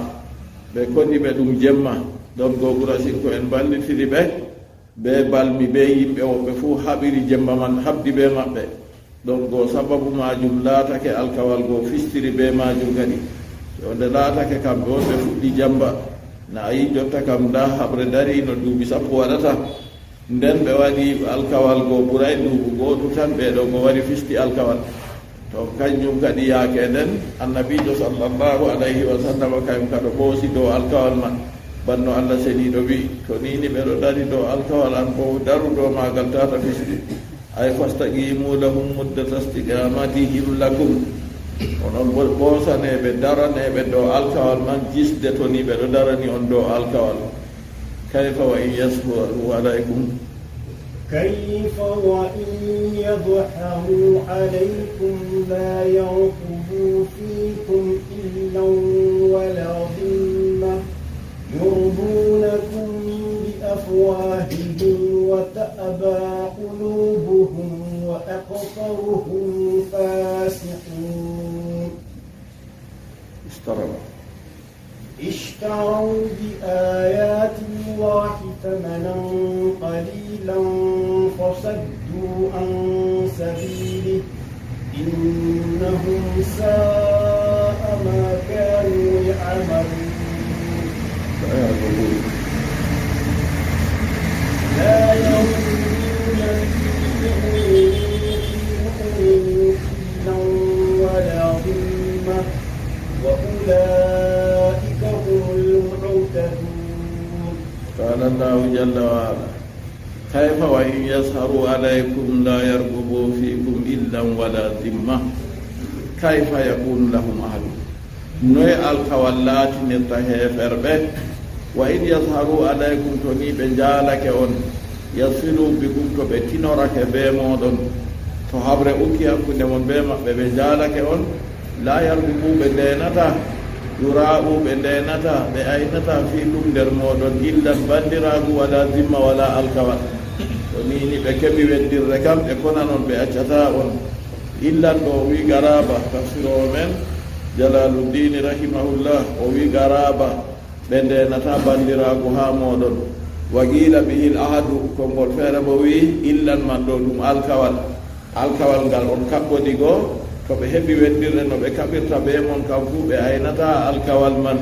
ɓe koɗi ɓe ɗum jemma. Ɗon goo Qurayshinko'en mballitiri ɓe bee balmi, bee yimɓe woɓɓe fuu haɓiri jemma man haɓdi bee maɓɓe. Ɗon goo sababu maajum laatake alkawal goo fistiri bee maajum kadi. To nde laatake kamɓe wonɓe fuɗɗi jamba, na a yi jotta kam ndaa haɓre dariino duuɓi sappo waɗata. Nden ɓe waɗi alkawal goo ɓuray nduuɓu gootu tan, ɓee ɗoo goo wari fisti alkawal. To kanjum kadi yaake nden, Annabiijo sallallahu alayhi wa sallam kayum kadi ɓoosi dow alkawal man. Banno Allah Seniiɗo wi'i, to nii ni ɓe ɗo dari dow alkawal an boo, daru dow maagal tata fisti. Ay fastaqimu lahum muddata istiqamatihim lakum. Onon boo ɓoosaneeɓe, daraneeɓe dow alkawal man, jisde to nii ɓe ɗo darani on dow alkawal. Kayfa wa in yazharu alaykum. كيف وإن يظهروا عليكم لا يرقبوا فيكم إلا ولا ذمة يرضونكم بأفواههم وتأبى قلوبهم وأكثرهم فاسقون. اشتروا اشتروا بآيات الله ثمنا قليلا فصدوا عن سبيله إنهم ساء ما كانوا يعملون. لا يرقبون في مؤمن في مؤمن إلا ولا ذمة وأولئك هم المعتدون. قال الله جل وعلا: كيف وإن يظهروا عليكم لا يرقبوا فيكم إلا ولا ذمة. كيف يكون لهم عهد؟ Noy alkawal laatinirta heeferɓe? Wa in yazharu alaykum, to ni ɓe njaalake on, yasfiru bikum, to ɓe tinorake bee mooɗon, to haɓre ukki hakkunde mon bee maɓɓe, ɓe njaalake on, la yarqubu, ɓe ndeenata, yura'u, ɓe ndeenata, ɓe aynata, fiikum, nder mooɗon, illan, banndiraagu, wala zimma, wala alkawal. To ni ni ɓe keɓi weddirre kam, ɓe konan on, ɓe accataa on. Illan ɗo o wi'i qaraaba, tafsiroowo men Jalaaluddini rahimahullah, o wi'i qaraaba, ɓe ndeenataa banndiraagu haa mooɗon. Wa qiila bihil ahadu, konngol feere boo wi'i, illan man ɗo ɗum alkawal. Alkawal ngal on kaɓɓodi go, to ɓe heɓi weddirre no ɓe kaɓirta bee mon kam fuu, ɓe aynataa alkawal man.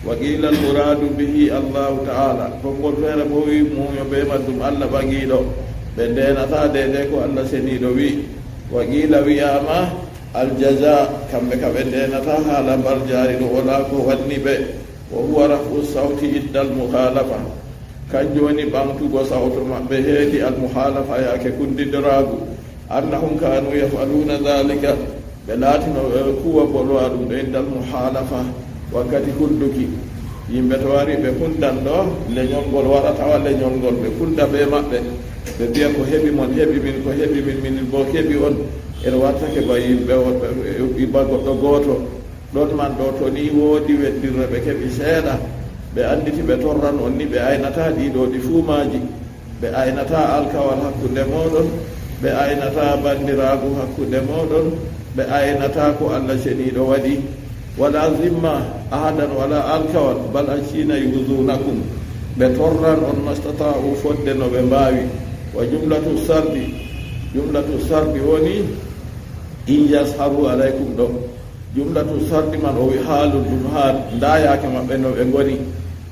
Wa qiila al muraadu bihi Allahu ta'ala, konngol feere boo wi'i muuyo bee majjum Allah ɓaŋiiɗo. Ɓe ndeenataa deydey ko Allah Seniiɗo wi'i. Wa qiila wi'aama, al jazaa, kamɓe kam ɓe ndeenataa haala mbarjaari ɗo walaa ko wanni ɓe. Wa huwa raf'u sawti indal mukhalafa. Kanjum woni ɓaŋgtugo sawto maɓɓe heedi al mukhalafa, yaake kunndindiraagu. Annahum kaanu yaf'aluuna dhaalika. Ɓe laatino ɓe kuuwa bolwa ɗum ɗo indal mukhalafa, wakkati kunduki. Yimɓe to wari ɓe kundan ɗo, lenyol ngol waɗa tawa lenyol ngol, ɓe kunda bee maɓɓe. Ɓe mbi'a ko heɓi mon heɓi min, ko heɓi min minin boo keɓi on. En wartake ba yimɓe woɗɓe, ba goɗɗo gooto. Ɗon man ɗo, to ni woodi weddirre ɓe keɓi seeɗa, ɓe annditi ɓe torran on ni, ɓe aynataa ɗiɗo ɗi fuu maaji. Ɓe aynataa alkawal hakkunde mooɗon, ɓe aynataa banndiraagu hakkunde mooɗon, ɓe aynataa ko Allah Ceniiɗo waɗi. Wala zimma, ahadan wala alkawal, bal acciina yuzunakum. Ɓe torran on mastata'u fodde no ɓe mbaawi. Wa jumlatu sardi, jumlatu sardi woni in yazharu alaykum ɗo. Jumlatu sardi man o wi haalun ɗum haal, ndaa yaake maɓɓe no ɓe ngoni.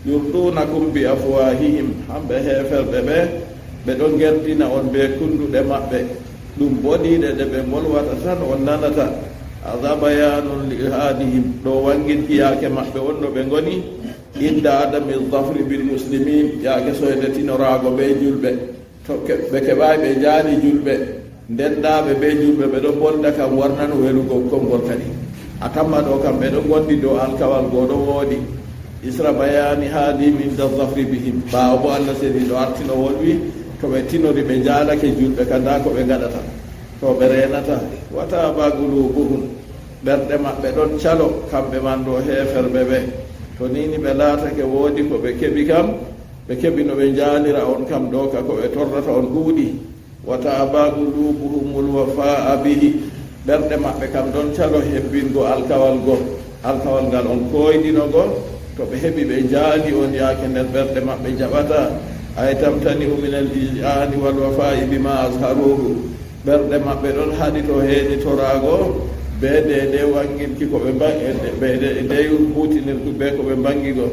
Yurdunakum bi afwahihim, hamɓe heeferɓe ɓe, ɓe ɗo ngerdina on bee kunduɗe maɓɓe. Ɗum boliiɗe ɗe ɓe mbolwata tan on nanata. Haza bayanun li ihadihim, ɗo wannginki yaake maɓɓe on no ɓe ngoni. Inda adami zafri bil muslimin, yaake soyde tinoraago bee julɓe. To ke-, ɓe keɓaay ɓe njaali julɓe, ndendaaɓe bee julɓe, ɓe ɗo mbolda kam warnano welugo konngol kadi. A tamma ɗo kam ɓe ɗo ngondi dow alkawal go ɗo woodi. Isra bayani hali min da zafri bihim. Ɓaawo bo Allah Ceniiɗo artino wolwi, to ɓe tinori ɓe njaalake julɓe ka ndaa ko ɓe ngaɗata. To ɓe reenata, wata ba gulubuhum. Ɓerɗe maɓɓe ɗon calo, kamɓe man ɗo heeferɓe ɓe. To nii ni ɓe laatake woodi ko ɓe keɓi kam, ɓe keɓi no ɓe njaalira on kam ɗo ka ko ɓe torrata on ɗuuɗi. Wata aba qulubuhumul wafa'a bihi. Ɓerɗe maɓɓe kam ɗon calo hebbingo alkawal go, alkawal ngal on koyɗino go, To ɓe heɓi ɓe njaali on yaake nder ɓerɗe maɓɓe njaɓata, ay tamtani'u min al-iz'ani wal wafa'i bima azharuhu. Ɓerɗe maɓɓe ɗon haɗi to heenitoraago, be deede wannginki ko ɓe mba-, e de-, be de-, dey huutinirki be ko ɓe mbanngi go,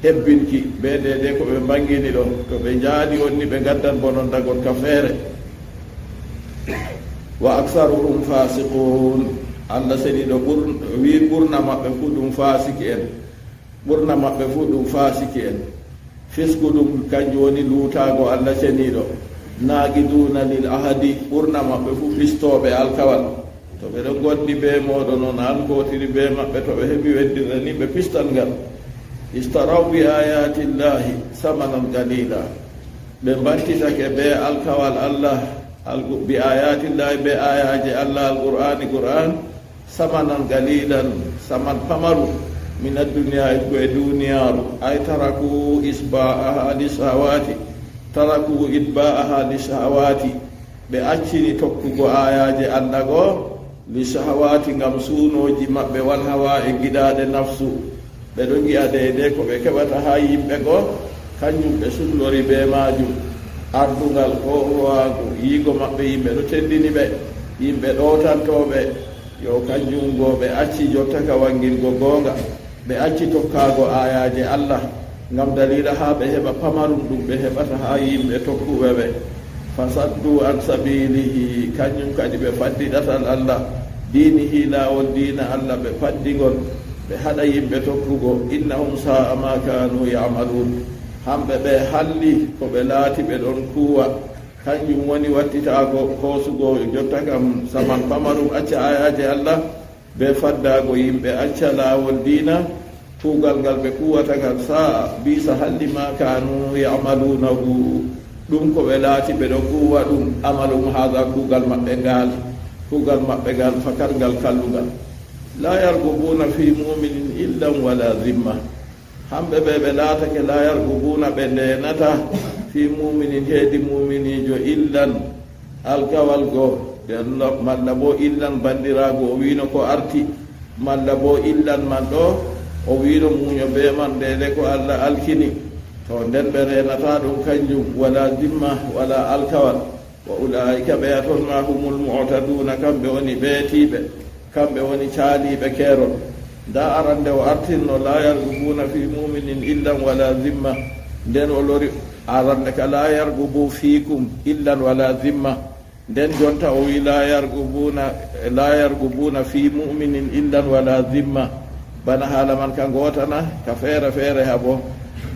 hebbinki be deede ko ɓe mbanngini ɗo. To ɓe njaali on ni ɓe ngaddan bonondagol ka feere. Wa aktharuhum fasiqun. Allah seniiɗo ɓur-, wi ɓurna maɓɓe fuu ɗum faasiki en. Ɓurna maɓɓe fuu ɗum faasiki en. Fisku ɗum kanjum woni luutaago Allah seniiɗo. Naqiduna lil ahadi, ɓurna maɓɓe fuu pistooɓe alkawal. To ɓe ɗon ngondi bee mooɗon, on alkootiri bee maɓɓe, to ɓe heɓi weddirde ni, ɓe pistan ngal. Ishtaraw bi ayatillahi samanan qalila. Ɓe mbattitake bee alkawal Allah, al-, bi ayatillahi, bee ayaaje Allah, Alqur'aani, Qur'aan, samanan qalilan, saman pamaru, min ad-dunya, ko e duniyaaru. Ay taraku isba'aha li shahawati, taraku itba'aha li shahawati. Ɓe accini tokkugo ayaaje Allah go li shahawati, ngam suunooji maɓɓe, wal hawa, e giɗaaɗe nafsu. Ɓe ɗo ngi'a deydey ko ɓe keɓata haa yimɓe go, kanjum ɓe suklori bee maajum. Ardungal, koowaagu, yi'go maɓɓe yimɓe ɗo tellini ɓe, yimɓe ɗootantooɓe. Yo kanjum go ɓe acci jotta ka wanngingo goonga, ɓe acci tokkaago ayaaje Allah, ngam daliila haa ɓe heɓa pamarum ɗum ɓe heɓata haa yimɓe tokkuɓe ɓe. Fasaddu an sabilihi, kanjum kadi ɓe faddi ɗatal Allah, dinihi, laawol diina Allah, ɓe faddi ngol, ɓe haɗa yimɓe tokkugo. Innahum sa'a ma kanu ya'malun. Hamɓe ɓe halli ko ɓe laati ɓe ɗon kuuwa. Kanjum woni wattitaago, hoosugo jotta kam saman pamarum, acca ayaaje Allah, be faddaago yimɓe acca laawol diina, kuugal ngal ɓe kuuwata ngal. Sa'a, biisa halli, ma kanu ya'malunahu, ɗum ko ɓe laati ɓe ɗo kuuwa ɗum, amalum haza, kuugal maɓɓe ngal, kuugal maɓɓe ngal, fakat ngal kallungal. La yargubuna fi mu'minin illan wala zimma. Hamɓe ɓe, ɓe laatake la yargubuna, ɓe ndeenata, fi mu'minin, heedi mu'miniijo, illan, alkawal go, nden no, malla bo illan, banndiraagu, o wiino ko arti, malla bo illan man ɗo, o wiino muuɲo be man, deede ko Allah alkini. To nden ɓe reenata ɗum kanjum, wala zimma, wala alkawal. Wa ulaa'ika, ɓe ton ma, humul mu'taduuna, kamɓe woni ɓeetiiɓe, kamɓe woni caaliiɓe keerol. Nda arande o artirno, la yargubuna fi mu'minin illan wala zimma. Nden o lori arande ka la yargubu fikum illan wala zimma. Nden jonta o wi la yargubuna, la yargubuna fi mu'minin illan wala zimma. Bana haala man ka ngoota na, ka feere feere habo.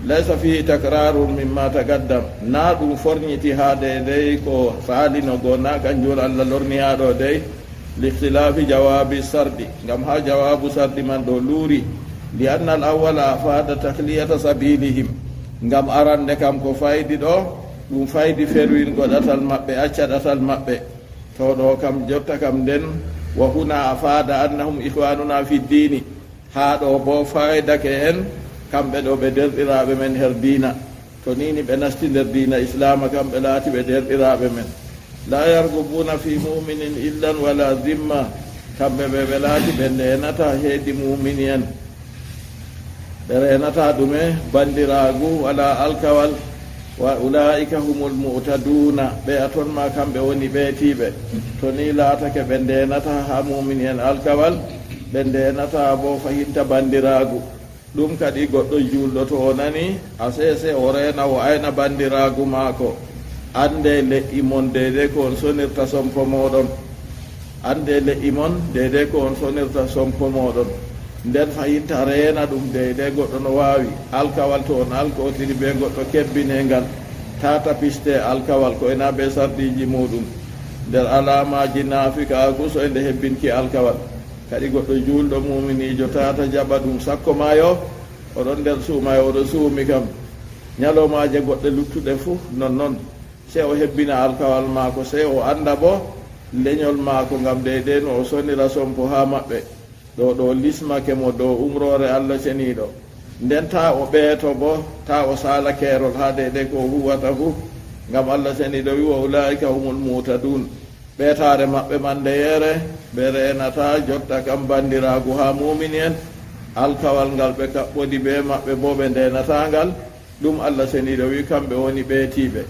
Laysa fihi takrarun mimma taqaddam. Na ɗum forɲiti haa deydey ko saalino go, na kanjum Allah lorni haa ɗo dey. Likhtilafi jawabi sardi. Ngam haa jawaabu sardi man ɗo luuri. Li anna al awwala afada takhliyata sabilihim. Ngam arande kam ko faydi ɗo, ɗum faydi ferwingo ɗatal maɓɓe, acca ɗatal maɓɓe. To ɗo kam, jotta kam nden, wa huna afada annahum ikhwanuna fi ddini. Haa ɗo boo faaydake en, kamɓe ɗo ɓe deerɗiraaɓe men her diina. To nii ni ɓe nasti nder diina Islaama, kamɓe laati ɓe deerɗiraaɓe men. Laa yargubuuna fii mu'minin illan walaa zimma. Kamɓe ɓe, ɓe laati ɓe ndeenataa heedi mu'mini en. Ɓe reenataa ɗume? Banndiraagu, walaa alkawal. Wa ulaa'ika humul mu'taduuna, ɓeya ton maa kamɓe woni ɓeetiiɓe. To nii laatake ɓe ndeenataa haa muumini en alkawal, ɓe ndeenataa boo fahinta banndiraagu. Ɗum kadi goɗɗo juulɗo to o nani, a seese o reena o ayna banndiraagu maako. Anndee le'i mon deydey ko on sonirta sompo mooɗon. Anndee le'i mon deydey ko on sonirta sompo mooɗon. Nden fahinta reena ɗum deydey goɗɗo no waawi. Alkawal to on alkootiri bee goɗɗo kebbinee ngal, taa tapistee alkawal ko e naa bee sarɗiiji muuɗum. Nder alaamaaji naafikaaku soynde hebbinki alkawal. Kadi goɗɗo juulɗo muuminiijo tata jaɓa ɗum sakko maayo, o ɗon nder suumaye, o ɗo suumi kam. Nyaloomaaje goɗɗe luttuɗe fuu nonnon. Sey o hebbina alkawal maako, sey o annda boo lenyol maako ngam deydey no o sonira sompo haa maɓɓe. Ɗo ɗo lismake mo dow umroore Allah Ceniiɗo. Nden taa o ɓeeto boo, taa o saala keerol haa deydey ko o huuwata fuu, ngam Allah Ceniiɗo wi'i, "Wa ulaa'ika humul mu'taduun." Ɓeetaare maɓɓe man ndeyeere, ɓe reenataa jotta kam banndiraagu haa muumini en, alkawal ngal ɓe kaɓɓodi bee maɓɓe boo ɓe ndeenataa ngal, ɗum Allah seniiɗo wi'i, kamɓe woni ɓeetiiɓe.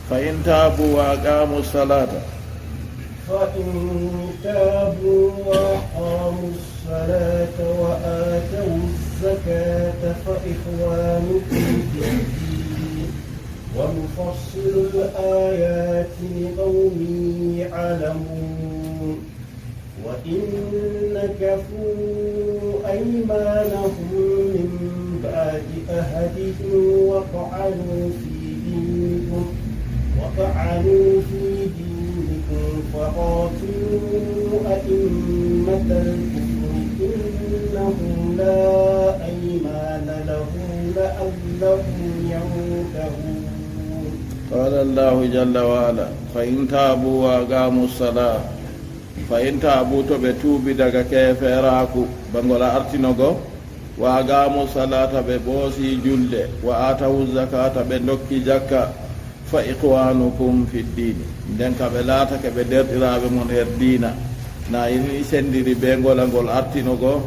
Fa in taabu wa aqaamu salaata. فإن تابوا وأقاموا الصلاة وآتوا الزكاة فإخوانكم في الدين ونفصل الآيات لقوم يعلمون. وإن نكثوا أيمانهم من بعد عهدهم وطعنوا في دينكم وطعنوا في دينكم فقاتلوا أئمة الكفر إنهم لا أيمان لهم لعلهم ينتهون. قال الله جل وعلا: فإن تابوا وأقاموا الصلاة. Fa in taabu, to ɓe tuubi daga keefeeraaku, ba ngol a artino go, wa aqaamu salaata, ɓe ɓoosi julde, wa aatawu zakaata, ɓe ndokki jakka, fa ikhwaanukum fi ddiini, nden ka ɓe laatake ɓe deerɗiraaɓe mon her diina. Na ini sendiri bee ngola ngol artino go,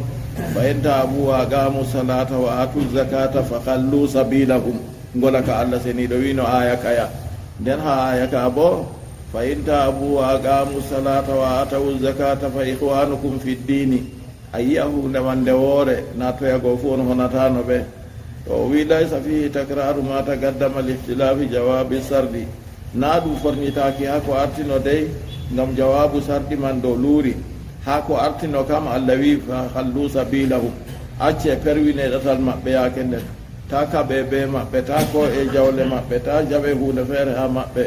fa in taabu wa aqaamu salaata wa aatu zakaata fa khalluu sabiilahum. Ngola ka Allah seniiɗo wi'no aaya kaya. Nden haa aaya ka boo, fa in taabu wa aqaamu salaata wa aatawu zakaata fa ikhwaanukum fi ddiini. A yi'a huunde man nde woore, na toya go fuu on honataano ɓe. To o wi'i, laysa fiihi takraaru ma taqaddama li ikhtilaafi jawaabi sardi. Na ɗum fornitaaki haa ko artino dey, ngam jawaabu sardi man ɗo luuri. Haa ko artino kam, Allah wi'i, fa khalluu sabiilahum. Acce perwine ɗatal maɓɓe yaake nden. Taa kaɓe bee maɓɓe, taa koo'e jawle maɓɓe, taa jaɓe huunde feere haa maɓɓe.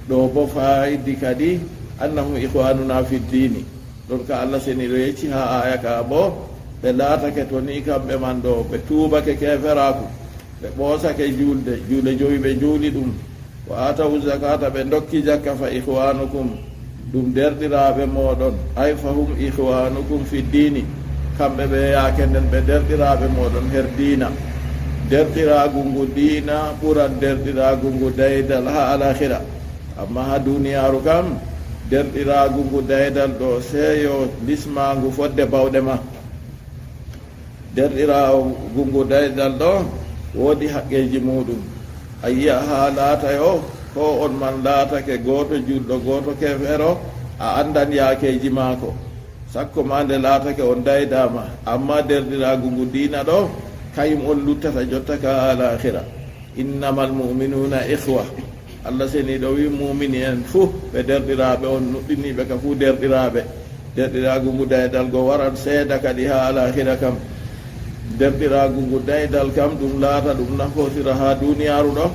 Ɗo boo faayidi kadi, annahum ikhwaanuna fi ddiini. Ɗon ka Allah seniiɗo yecci haa aaya ka boo, ɓe laatake to nii kamɓe man ɗo, ɓe tuubake keeferaaku, ɓe ɓoosake juulde, juulde jowi ɓe njuuli ɗum. Wa aatawu zakaata, ɓe ndokki jakka, fa ikhwaanukum, ɗum deerɗiraaɓe mooɗon, ay fa hum ikhwaanukum fi ddiini, kamɓe ɓe yaake nden ɓe deerɗiraaɓe mooɗon her diina. Deerɗiraagu ngu diina ɓuran deerɗiraagu ngu daydal haa alakhira. Ammaa haa duniyaaru kam, deerɗiraagu ngu daydal ɗo, sey yo lismaangu fodde bawɗe ma. Deerɗiraagu ngu daydal ɗo woodi haqqeeji muuɗum. A yi'a haa laatayo, koo on man laatake gooto juulɗo, gooto keefeero, a anndan yaakeeji maako. Sakko ma nde laatake on daydaama, ammaa deerɗiraagu ngu diina ɗo, kayum on luttata jotta ka haa alakhira. Innamal mu'minuuna ikhwa. Allah seniiɗo wi'i, muumini en fuu ɓe deerɗiraaɓe, on nuɗɗiniiɓe ka fuu deerɗiraaɓe. Deerɗiraagu ngu daydal go waran seeda kadi haa alakhira kam. Deerɗiraagu ngu daydal kam, ɗum laata ɗum nafootira haa duniyaaru ɗo.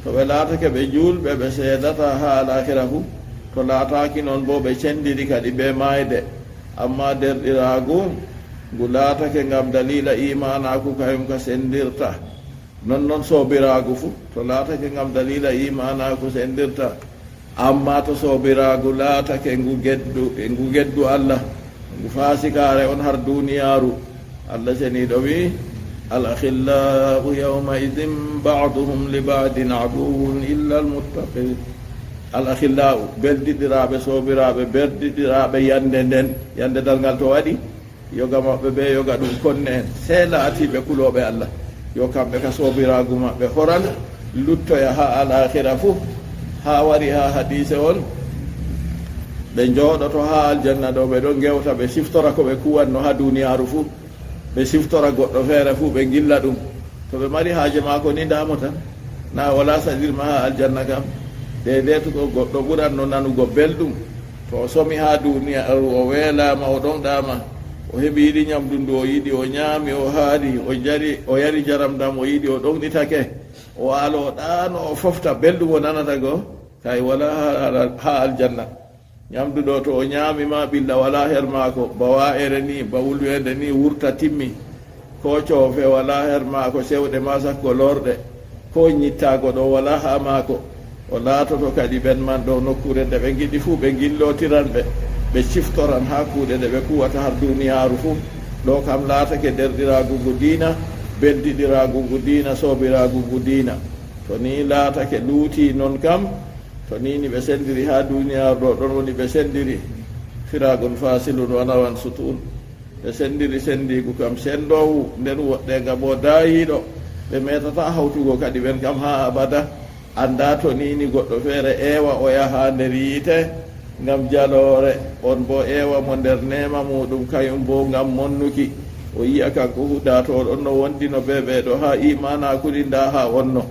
To ɓe laatake ɓe juulɓe, ɓe seedata haa alakhira fuu. To laataaki non boo, ɓe cendiri kadi bee maayde. Ammaa deerɗiraagu ngu laatake ngam daliila iimaanaaku, kayum ka sendirta. Non non soobiraagu fuu, to laatake ngam daliila iimaanaaku sendirta. Ammaa to soobiraagu laatake ngu geddu, ngu geddu Allah, ngu faasikaare on har duniyaaru, Allah seniiɗo wi'i, al akhillaa'u yawma'idhin ba'duhum li ba'din aduwwun illa al muttaqiin. Al akhillaa'u, beldiɗiraaɓe, soobiraaɓe, beldiɗiraaɓe yande nden, yande darngal to waɗi, yoga maɓɓe bee yoga ɗum konne'en, sey laatiiɓe kulooɓe Allah. Yo kamɓe ka soobiraagu maɓɓe horan, luttoya haa alakhira fuu. Haa wari haa hadiise on, ɓe njooɗoto haa aljanna ɗo, ɓe ɗon ngewta, ɓe siftora ko ɓe kuwanno haa duniyaaru fuu. Ɓe siftora goɗɗo feere fuu, ɓe ngilla ɗum. To ɓe mari haaje maako ni, ndaamo tan. Na walaa saɗirma haa aljanna kam. Deydey to ko goɗɗo ɓuranno nanugo belɗum. To o somi haa duniyaaru, o weelaama, o ɗonɗaama. O heɓi yiɗi nyamdu ndu o yiɗi, o nyaami, o haari, o jari, o yari jaram ndam o yiɗi, o ɗonɗitake. O waalo, o ɗaano, o fofta belɗum o nanata go. Kay walaa haa, haa, haa aljanna. Nyamdu ɗo, to o nyaami ma, ɓilla walaa her maako, ba wa'ere ni, ba wulweende ni wurta, timmi. Koo coofe walaa her maako, sewɗe ma sakko lorɗe. Koo nyittaago ɗo walaa haa maako. O laatoto kadi ɓen man ɗo nokkuure nde ɓe ngiɗi fuu, ɓe ngillotiran ɓe, ɓe ciftoran haa kuuɗe ɗe ɓe kuwata har duniyaaru fuu. Ɗo kam laatake derɗiraagu ngu diina, beldiɗiraagu ngu diina, soobiraagu ngu diina. To ni laatake luuti non kam, to ni ni ɓe sendiri haa duniyaaru ɗo, ɗon woni ɓe sendiri. Firaagun faasilun wa nawan sutuun. Ɓe senndiri senndiigu kam senndoowu, nden woɗɗeenga boo daayiiɗo. Ɓe meetataa hawtugo kadi ɓen kam haa abada. Anndaa to nii ni goɗɗo feere eewa o yaha nder yiite ngam jaloore, on boo eewa mo nder neema muuɗum, kayum boo ngam monnuki. O yi'a kanko fuu daatooɗo no wondino bee ɓee ɗo haa iimaanaaku ɗi ndaa haa onno.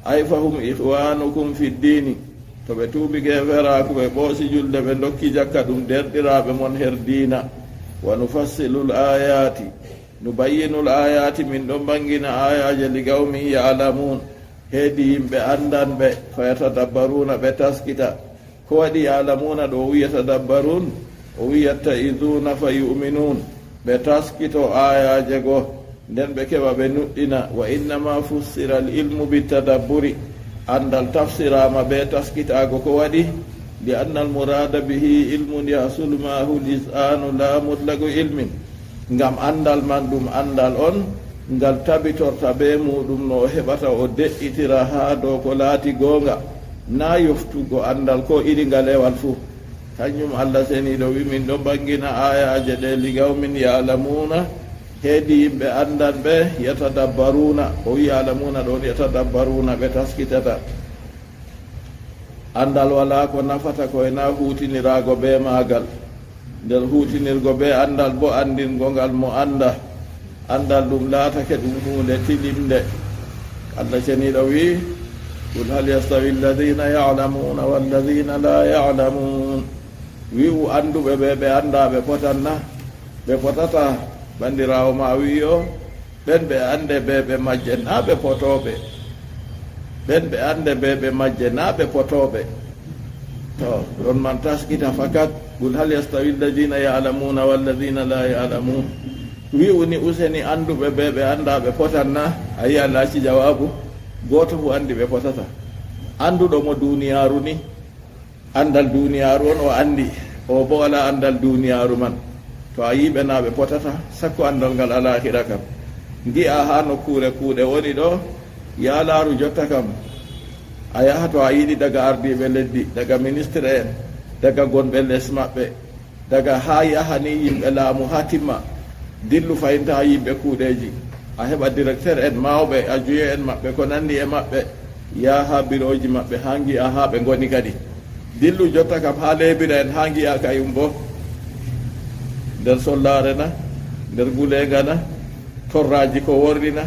Ay fahum ikhwanukum fi ddiini. To ɓe tuubi keeferaaku, ɓe ɓoosi julde, ɓe ndokki jakka, ɗum deerɗiraaɓe mon her diina. Wa nufassilu l-aayaati. Nubayyinu l-aayaati, min ɗon mbaŋgina aayaaje, li qawmin ya'lamuun, heedi yimɓe anndanɓe, fa yatadabbaruuna, ɓe taskita. Ko waɗi ya'lamuuna ɗo o wi'i yatadabbaruun? O wi'i yatta'izuuna fa yu'minuun, ɓe taskito aayaaje go, nden ɓe keɓa ɓe nuɗɗina. Wa innama fussira al-ilmu bittadabburi, anndal tafsiraama bee taskitaago. Ko waɗi? Li anna al-muraada bihi ilmun yahsulu ma'ahu al-iz'aanu laa mutlagu ilmin. Ngam anndal man ɗum anndal on ngal tabitorta bee muuɗum no o heɓata o de'itira haa dow ko laati goonga, naa yoftugo anndal koo iri ngalewal fuu. Kanjum Allah seniiɗo wi'i min ɗon mbaŋgina aayaaje ɗe li qawmin ya'lamuuna, heedi yimɓe anndanɓe, yatadabbaruuna. O wi'i ya'lamuuna ɗon yatadabbaruuna, ɓe taskitata. Anndal walaa ko nafata ko e naa huutiniraago bee maagal. Nder huutinirgo bee anndal boo anndingo ngal mo anndaa. Anndal ɗum laatake ɗum huunde tilimnde. Allah ceniiɗo wi'i, qul hal yastawi alladhina ya'lamuna walladhina la ya'lamun. Wi'u annduɓe bee ɓe anndaa ɓe potan na? Ɓe potataa. Banndiraawo ma wi'i o, ɓen ɓe annde bee ɓe majje naa ɓe potooɓe. Ɓen ɓe annde bee ɓe majje naa ɓe potooɓe. To, ɗon man taskita fakat. Qul hal yastawi alladhina ya'lamuna walladhina la ya'lamun. Wi'u ni useni annduɓe bee ɓe anndaa ɓe potan na? A yi'a laaci jawaabu. Gooto fuu anndi ɓe potataa. Annduɗo mo duuniyaaru ni, anndal duuniyaaru on o anndi, o boo walaa anndal duuniyaaru man. To a yi'i ɓe naa ɓe potataa, sakko anndal ngal alaahira kam. Ngi'a haa nokkuure kuuɗe woni ɗo, yaa laaru jotta kam. A yaha to a yiɗi, daga ardiiɓe leddi, daga ministre en, daga gonɓe les maɓɓe, daga haa yaha ni yimɓe laamu haa timma. Dillu fahin haa yimɓe kuuɗeeji. A heɓa directeur en mawɓe, adjoint en maɓɓe, ko nanndi e maɓɓe. Yaha haa birooji maɓɓe haa ngi'a haa ɓe ngoni kadi. Dillu jotta kam haa leebira en haa ngi'a kayum boo. Nder sollaare na, nder nguleeŋga na, torraaji ko worri na,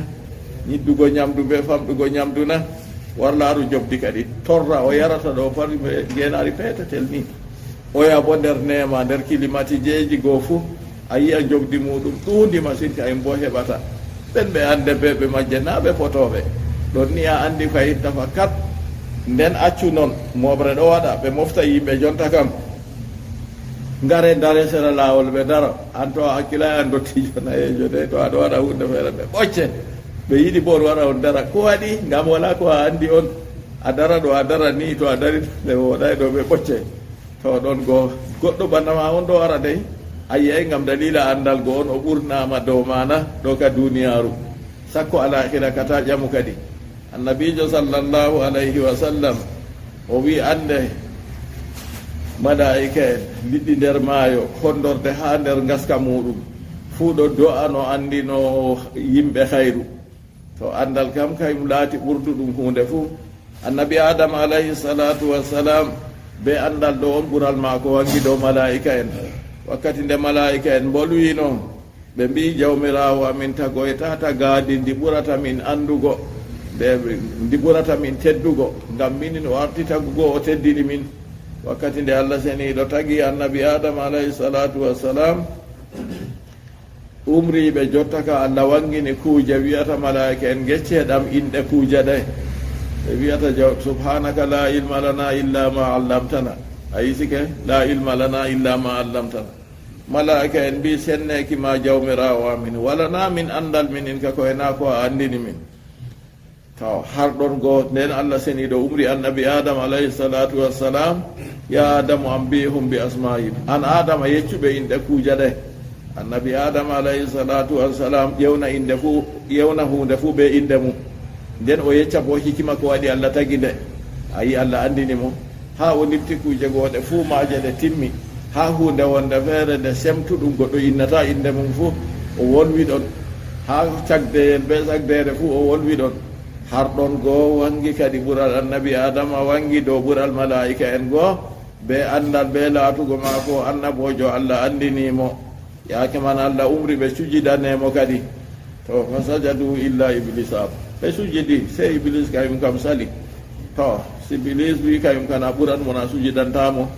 nyiddugo nyamdu bee famɗugo nyamdu na, war laaru jobdi kadi. Torra o yarata ɗo far ngeenaari peetetel ni. Oya boo nder neema, nder kilimatijeeji goo fuu, a yi'a njobdi muuɗum ɗuundi masin, kayum boo heɓata. Ɓen ɓe annde bee ɓe majje naa ɓe potooɓe. Ɗon ni a anndi fahin tafakat. Nden accu non, mooɓre ɗo waɗa, ɓe mofta yimɓe jonta kam. Ngare ndare sera laawol ɓe daro. An to a hakkilay, an dottiijo nayeejo dey, to aɗo waɗa huunde feere ɓe ɓocce. Ɓe yiɗi boo on wara on dara. Ko waɗi? Ngam walaa ko a anndi on. A dara ɗo, a dara ni, to a dari ɓe wooɗay ɗo ɓe ɓocce. To ɗon go goɗɗo bana ma on ɗo wara dey, a yi'ay ngam daliila anndal go on o ɓurnaama dow maana ɗo ka duuniyaaru. Sakko alaahira ka ta ƴamu kadi. Annabiijo sallallahu alayhi wa sallam o wi'i, annde malaa'ika en liɗɗi nder maayo, honndorde haa nder ngaska muuɗum, fuu ɗo do'a no anndino yimɓe hayru. To anndal kam kayum laati ɓurduɗum huunde fuu. Annabi Aadama alayhi salaatu wa salaam, bee anndal ɗo on ɓural maako waŋgi dow malaa'ika en. Wakkati nde malaa'ika en mbolwino, ɓe mbi'i, Jawmiraawo amin, tagoy tata gaadi ndi ɓurata min anndugo, nde ndi ɓurata min teddugo, ngam minin o arti tagugo, o teddini min. Wakkati nde Allah seniiɗo tagi Annabi Aadama alayhi salaatu wa salaam, umri ɓe jotta ka Allah waŋgini kuuje, wi'ata malaa'ika en, ngecce ɗam inɗe kuuje ɗe. Ɓe wi'ata, jaw-, subhaanaka laa ilma lana illa ma allamtana. A yi'e ke, laa ilma lana illa ma allamtana. Malaa'ika en mbi'i, senneeki ma Jawmiraawo amin, walanaa min anndal minin ka koy naa ko a anndini min. To, har ɗon go, nden Allah seniiɗo umri Annabi Aadama alayhi salaatu wa salaam, yaa Aadamu, ambi'hum bi asmaa'ihim. An Aadama, yeccu ɓe inɗe kuuje ɗe. Annabi Aadama alayhi salaatu wa salaam ƴewna inɗe fuu, ƴewna huunde fuu bee inɗe mum. Nden o yecca boo hikima ko waɗi Allah tagi nde. A yi'i, Allah anndini mo. Haa o nifti kuuje go ɗe fuu maaje ɗe timmi. Haa huunde wonde feere nde semtuɗum goɗɗo innata innde mum fuu, o wolwi ɗon. Haa cagdeyel bee cagdeere fuu, o wolwi ɗon. Har ɗon goo waŋgi kadi ɓural annabi Aadama, waŋgi dow ɓural malaa'ika'en goo, bee anndal, bee laatugo maako annaboojo Allah anndini mo. Yaake man Allah umri ɓe cujidane mo kadi. To, fasajadu illa Iblisa aba. Ɓe sujidi, sey Iblis kayum kam sali. To, si Iblis wi kayum kam a ɓuran mo, na sujidanta mo.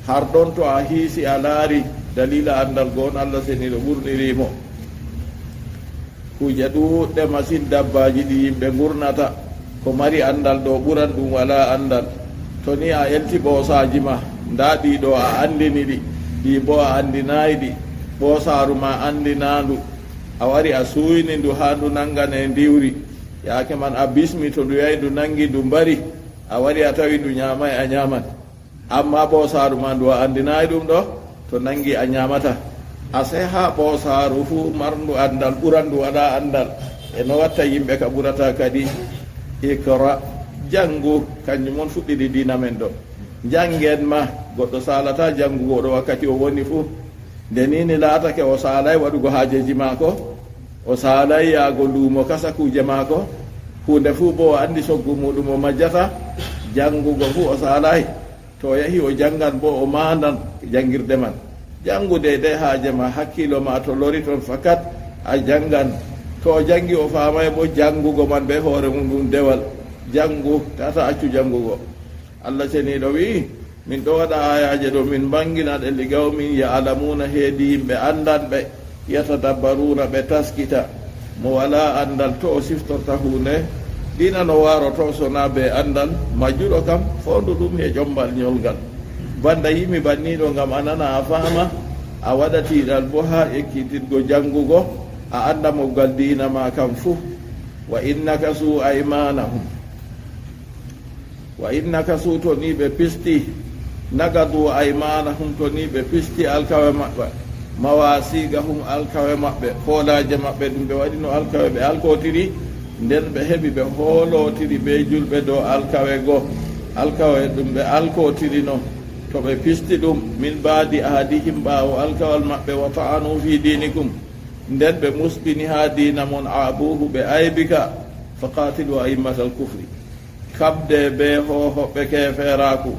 Har ɗon to a hiisi a laari, daliila anndal go on Allah seniiɗo ɓurniri mo. Kuuje ɗuuɗɗe masin dabbaaji ɗi yimɓe ngurnata, ko mari anndal ɗo ɓuran ɗum walaa anndal. To ni a elti ɓoosaaji ma, ndaa ɗii ɗo a anndini ɗi, ɗii boo a anndinaay ɗi, ɓoosaaru ma anndinaandu. A wari a suuyni ndu haa ndu naŋngane ndiwri. Yaake man a bismi, to ndu yahi ndu naŋngi ndu mbari, a wari a tawi ndu nyaamaay, a nyaaman. Ammaa ɓoosaaru ma ndu a anndinaay ɗum ɗo, to naŋngi a nyaamata. Asee haa ɓoosaaru fuu marndu anndal ɓuran ndu walaa anndal. E no watta yimɓe ka ɓurata kadi? Iqra, janngu, kanjum on fuɗɗiri diina men ɗo. Janngen ma, goɗɗo saalataa janngugo ɗo wakkati o woni fuu. Nde ni ni laatake o saalaay waɗugo haajeeji maako, o saalaay yaago luumo kasa kuuje maako, huunde fuu boo o anndi soggu muuɗum o majjata, janngugo fuu o saalaay. To o yahi o janngan boo o maandan janngirde man. Janngu deydey haaje ma, hakkiilo ma to lori ton fakat a janngan. To o janngi o faamaay boo janngugo man bee hoore mum ɗum dewal. Janngu, tata accu janngugo. Allah Ceniiɗo wi'i, min ɗo waɗa aayaaje ɗo, min mbaŋgina ɗe, li qawmin ya'lamuuna, heedi yimɓe anndanɓe, yatadabbaruuna, ɓe taskita. Mo walaa anndal, to o siftorta huunde, diina no waaroto, so na bee anndal, majjuɗo kam, foondu ɗum he ƴommbal ñolngal. Banda yimi banniiɗo ngam a nana, a faama, a waɗa tiiɗal boo haa ekkitingo janngugo, a annda mobgal diina ma kam fuu. Wa in nakasuu aymaanahum. Wa in nakasuu, to ni ɓe pisti, naqaduu aymaanahum, to ni ɓe pisti alkawe maɓɓe, mawaasiiqahum, alkawe maɓɓe, foolaaje maɓɓe ɗum ɓe waɗino alkawe ɓe alkootiri, nden ɓe heɓi ɓe hoolootiri bee julɓe dow alkawe go, alkawe ɗum ɓe alkootirino, to ɓe pisti ɗum, min ba'di ahadihim, ɓaawo alkawal maɓɓe, wa ta'anuu fii diinikum, nden ɓe musɓini haa diina mon, aabuuhu, ɓe aybi ka, fa qaatiluu a'immatal kufri. Kaɓdee bee hoohoɓɓe keefeeraaku,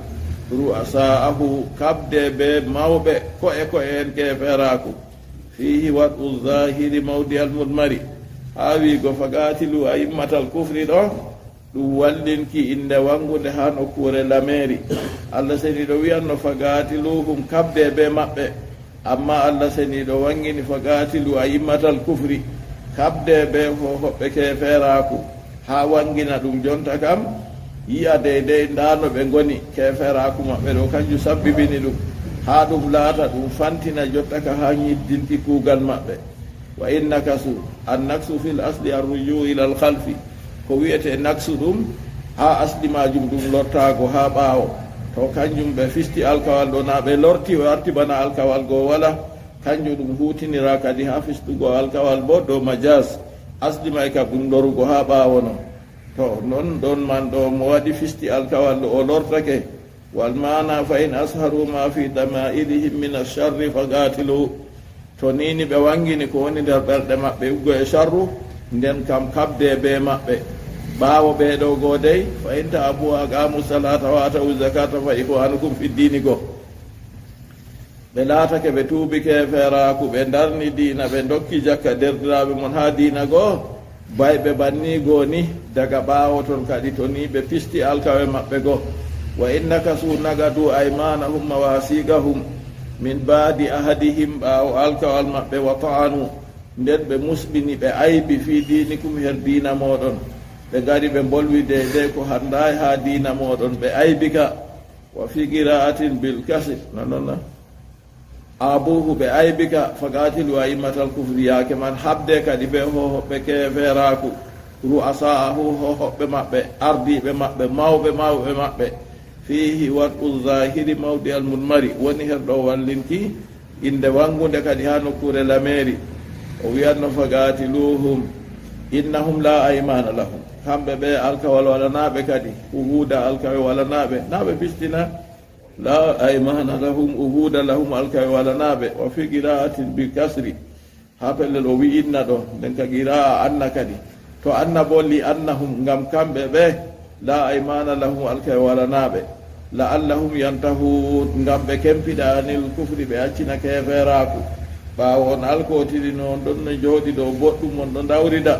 ru'asaa'ahu, kaɓdee bee mawɓe ko'e ko'e'en keefeeraaku, fiihi wad'u zaahiri mawdi'al mudmari, haa wi'go faqaatilu a'immatal kufri ɗo, ɗum wallinki innde waŋgunde haa nokkuure lameeri. Allah Ceniiɗo wi'anno faqaatiluhum, kaɓdee bee maɓɓe. Ammaa Allah Ceniiɗo waŋgini, faqaatilu a'immatal kufri, kaɓdee bee hoohoɓɓe keefeeraaku, haa waŋgina ɗum jonta kam, yi'a deydey ndaa no ɓe ngoni, keefeeraaku maɓɓe ɗo, kanjum sabbibini ɗum, haa ɗum laata ɗum fantina jotta ka haa nyiddinki kuugal maɓɓe. Wa in nakasuu, an naksu fil asli ar rujuu ilal khalfi, ko wi'etee naksu ɗum, haa asli maajum ɗum lortaago haa ɓaawo. To kanjum ɓe fisti alkawal ɗo, na ɓe lorti, o arti bana alkawal go wala. Kanjum ɗum huutinira kadi haa fistugo alkawal bo dow majaas. Asli may kam ɗum lorugo haa ɓaawo non. To non ɗon man ɗo mo waɗi fisti alkawal ɗo o lortake. Wal maana fa in asharu ma fi dama'irihim min ash-sharri faqatilu. To ni ni ɓe waŋgini ko woni nder ɓerɗe maɓɓe uggo e sharru, nden kam kaɓdee bee maɓɓe. Ɓaawo ɓee ɗo go dey, fa in taabu wa aqamu salata wa atawu zakata fa ikhwanukum fi dini go. Ɓe laatake ɓe tuubi keefeeraaku, ɓe ndarni diina, ɓe ndokki jakka derɗiraaɓe mon haa diina go. Bayɓe banni go ni, daga ɓaawo ton kadi to ni ɓe pisti alkawe maɓɓe go. Wa in nakasuu naqaduu aymaanahum mawaasiiqahum min ba'di ahadihim, ɓaawo alkawal maɓɓe, wa ta'anu, nden ɓe musɓini, ɓe aybi, fii diinikum, her diina mooɗon. Ɓe ngari ɓe mbolwi deydey ko hanndaay haa diina mooɗon, ɓe aybi ka. Wa fii qira'atin bil kasri, non non na? Abuuhu, ɓe aybi ka, faqaatilu a'immatal kufri, yaake man haɓde kadi bee hoohoɓɓe keefeeraaku, ru'asaa'ahu, hoohoɓɓe maɓɓe, ardiiɓe maɓɓe, mawɓe mawɓe maɓɓe. Fiihi wad'u zaahiri mawdi'al mudmari, woni her ɗo wallinki innde waŋgunde kadi haa nokkuure lameeri. O wi'anno, faqaatiluuhum, innahum laa aymaana lahum. Kamɓe ɓe alkawal walanaaɓe kadi, uhuuda alkawe walanaaɓe, naa ɓe pistina. La aymana lahum, uhuda lahum, alkawe walanaa ɓe. Wa fi qira'atin bil kasri, haa pellel o wi'inna ɗo, nden ka qira'a anna kadi. To anna bo li annahum, ngam kamɓe ɓe, la aymana lahum, alkawe walanaa ɓe. La'allahum yantahun, ngam ɓe kempiɗa anil kufri, ɓe accina keeferaaku. Ɓaawo on alkootiri no on ɗon no jooɗi ɗo boɗɗum, on ɗo ndawrida,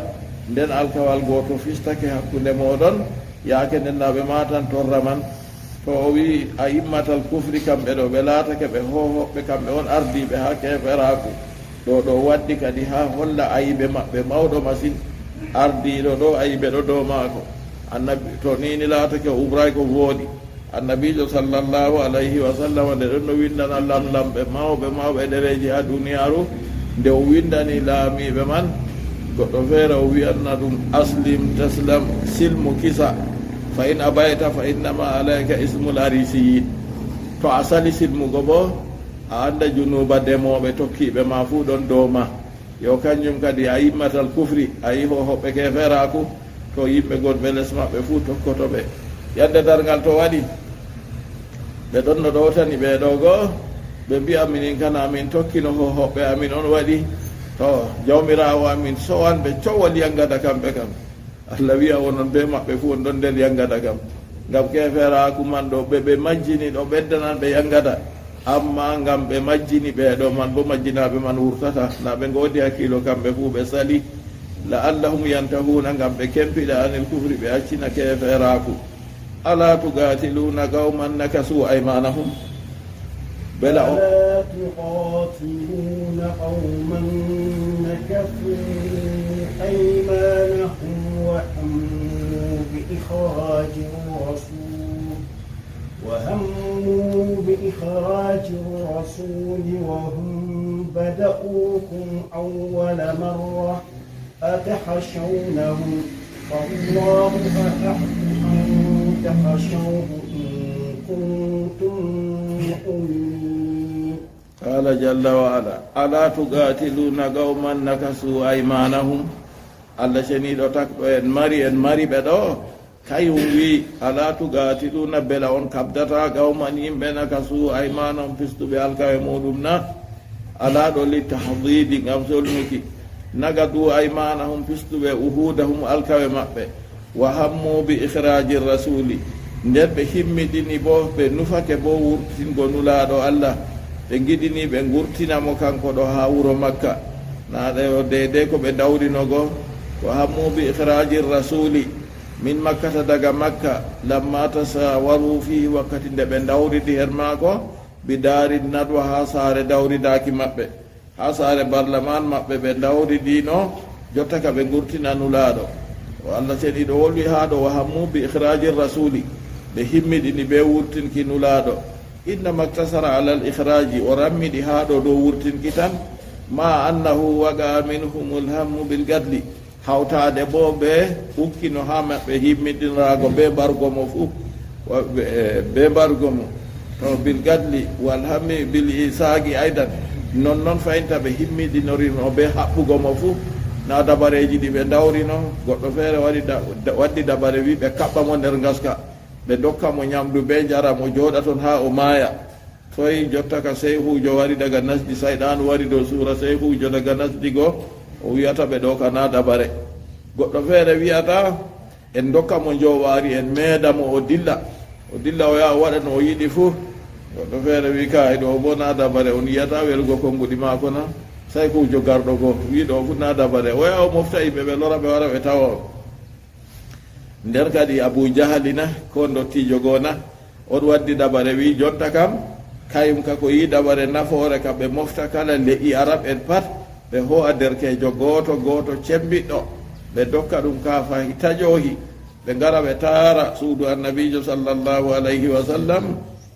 nden alkawal gooto fistake hakkunde mooɗon, yaake nden na ɓe maatan torra man. To o wi'i a'immatal kufri, kamɓe ɗo ɓe laatake ɓe hoohoɓɓe, kamɓe on ardiiɓe haa keeferaaku. Ɗo ɗo waddi kadi haa holla ayibe maɓɓe mawɗo masin. Ardiiɗo ɗo ayibe ɗo dow maako. Annabi, to ni ni laatake o ubraay ko vooɗi. Annabiijo sallallahu alayhi wa sallam nde ɗon no windana lamlamɓe mawɓe mawɓe ɗereeji haa duniyaaru, nde o windani laamiiɓe man, goɗɗo feere o wi'anna ɗum, "Aslim taslam, silmu kisa, fa in abayta fa innama alayka ismul arisiyin." To a sali silmugo bo, a annda junuuba demooɓe tokkiiɓe ma fuu ɗon dow ma. Yo kanjum kadi a'immatal kufri, a yi'i hoohoɓɓe keeferaaku, to yimɓe gonɓe les maɓɓe fuu tokkoto ɓe. Yande darngal to waɗi, ɓe ɗon no ɗowtani ɓe ɗo go, ɓe mbi'a, "Minin kana min tokkino hoohoɓɓe amin on waɗi." To Jawmiraawo amin sowan ɓe cowol yangada kamɓe kam. Allah wi'a, "Onon be maɓɓe fuu on ɗon nder yangada kam." Ngam keeferaaku man ɗo ɓe, ɓe majjini ɗo ɓeddanan ɓe yangada. Amma ngam ɓe majjini ɓe ɗo man bo majjinaaɓe man wurtata. Na ɓe ngoodi hakkiilo kamɓe fuu ɓe sali. La'allahum yantahuna, ngam ɓe kempiɗa anil kufri, ɓe accina keeferaaku. Ala tuqatiluna qawman nakasu aymanahum. Bela o. ألا تقاتلون قوما نكثوا أيمانهم وهموا بإخراج الرسول، وهموا بإخراج الرسول وهم بدؤوكم أول مرة أتخشونهم فالله أحق أن تخشوه إن كنتم مؤمنين. Qaala jalla wa ala, "Alaa tuqaatiluuna qawman nakasuu aymaanahum." Allah ceniiɗo takɗo en mari, en mari ɓe ɗo. Kayum wi'i, "Alaa tuqaatiluuna, bela on kaɓdataa qawman yimɓe nakasuu aymaanahum, fistuɓe alkawe muuɗum na?" Alaa ɗo li tahdiidi, ngam solnuki. Nakasuu aymaanahum, fistuɓe uhuudahum, alkawe maɓɓe. Wa hammu bi ikhraaji rasuuli, nden ɓe himmiɗini bo, ɓe nufake bo wurtingo Nulaaɗo Allah, ɓe ngiɗini ɓe ngurtina mo kanko ɗo haa wuro Makka. Na ɗe o deydey ko ɓe ndawrino go. Wa hammu bi ikhraaji rasuuli min Makkata, daga Makka, lamma tasaawaru fiihi, wakkati nde ɓe ndawridi her maako, bi daari nadwa, haa saare dawridaaki maɓɓe. Haa saare barlamaan maɓɓe ɓe ndawridiino, jotta ka ɓe ngurtina Nulaaɗo. O Allah ceniiɗo wolwi haa ɗo, "Wa hammu bi ikhraaji rasuuli," ɓe himmiɗini bee wurtinki Nulaaɗo. Innama iktasara alal ikhraaji, o rammiɗi haa ɗo dow wurtinki tan, ma annahu waqa minhumul hammu bil qatli. Hawtaade boo bee ukkino haa maɓɓe himmiɗiniraago bee mbarugo mo fuu, wa-, be-, eh, bee mbarugo mo. To bil qatli wal hammi bil isaaqi aydan. Non non fahinta ɓe himmiɗinorino bee haɓɓugo mo fuu. Na dabareeji ɗi ɓe ndawrino, goɗɗo feere waɗi da-, da-, waddi dabare, wi ɓe kaɓɓa mo nder ngaska. Ɓe ndokka mo nyamdu bee njaram, o jooɗa ton haa o maaya. Toy jotta ka seyhuujo wari daga Nasdi, sayɗaanu wari dow suura seyhuujo daga Nasdi go, o wi'ata ɓe ɗo ka na dabare. Goɗɗo feere wi'ata, "En ndokka mo njoowaari, en meeda mo, o dilla. O dilla, o yaha, o waɗa no o yiɗi fuu." Goɗɗo feere wi, "Kaay, ɗo bo na dabare, on yi'ata welugo konnguɗi maako na?" Seyhuujo garɗo go wi, "Ɗo fuu na dabare. O yaha, o mofta yimɓe, ɓe lora, ɓe wara, ɓe tawa on." Nder kadi Abu Jahali na, ko ndottiijo goo na, on waddi dabare, wi, "Jonta kam, kayum ka ko yi dabare nafoore ka ɓe mofta kala le'i Arab en pat, ɓe hoo'a derkeejo gooto gooto cembiɗɗo, ɓe ndokka ɗum kaafahi taƴoohi, ɓe ngara ɓe taara suudu Annabiijo sallallahu alayhi wa sallam,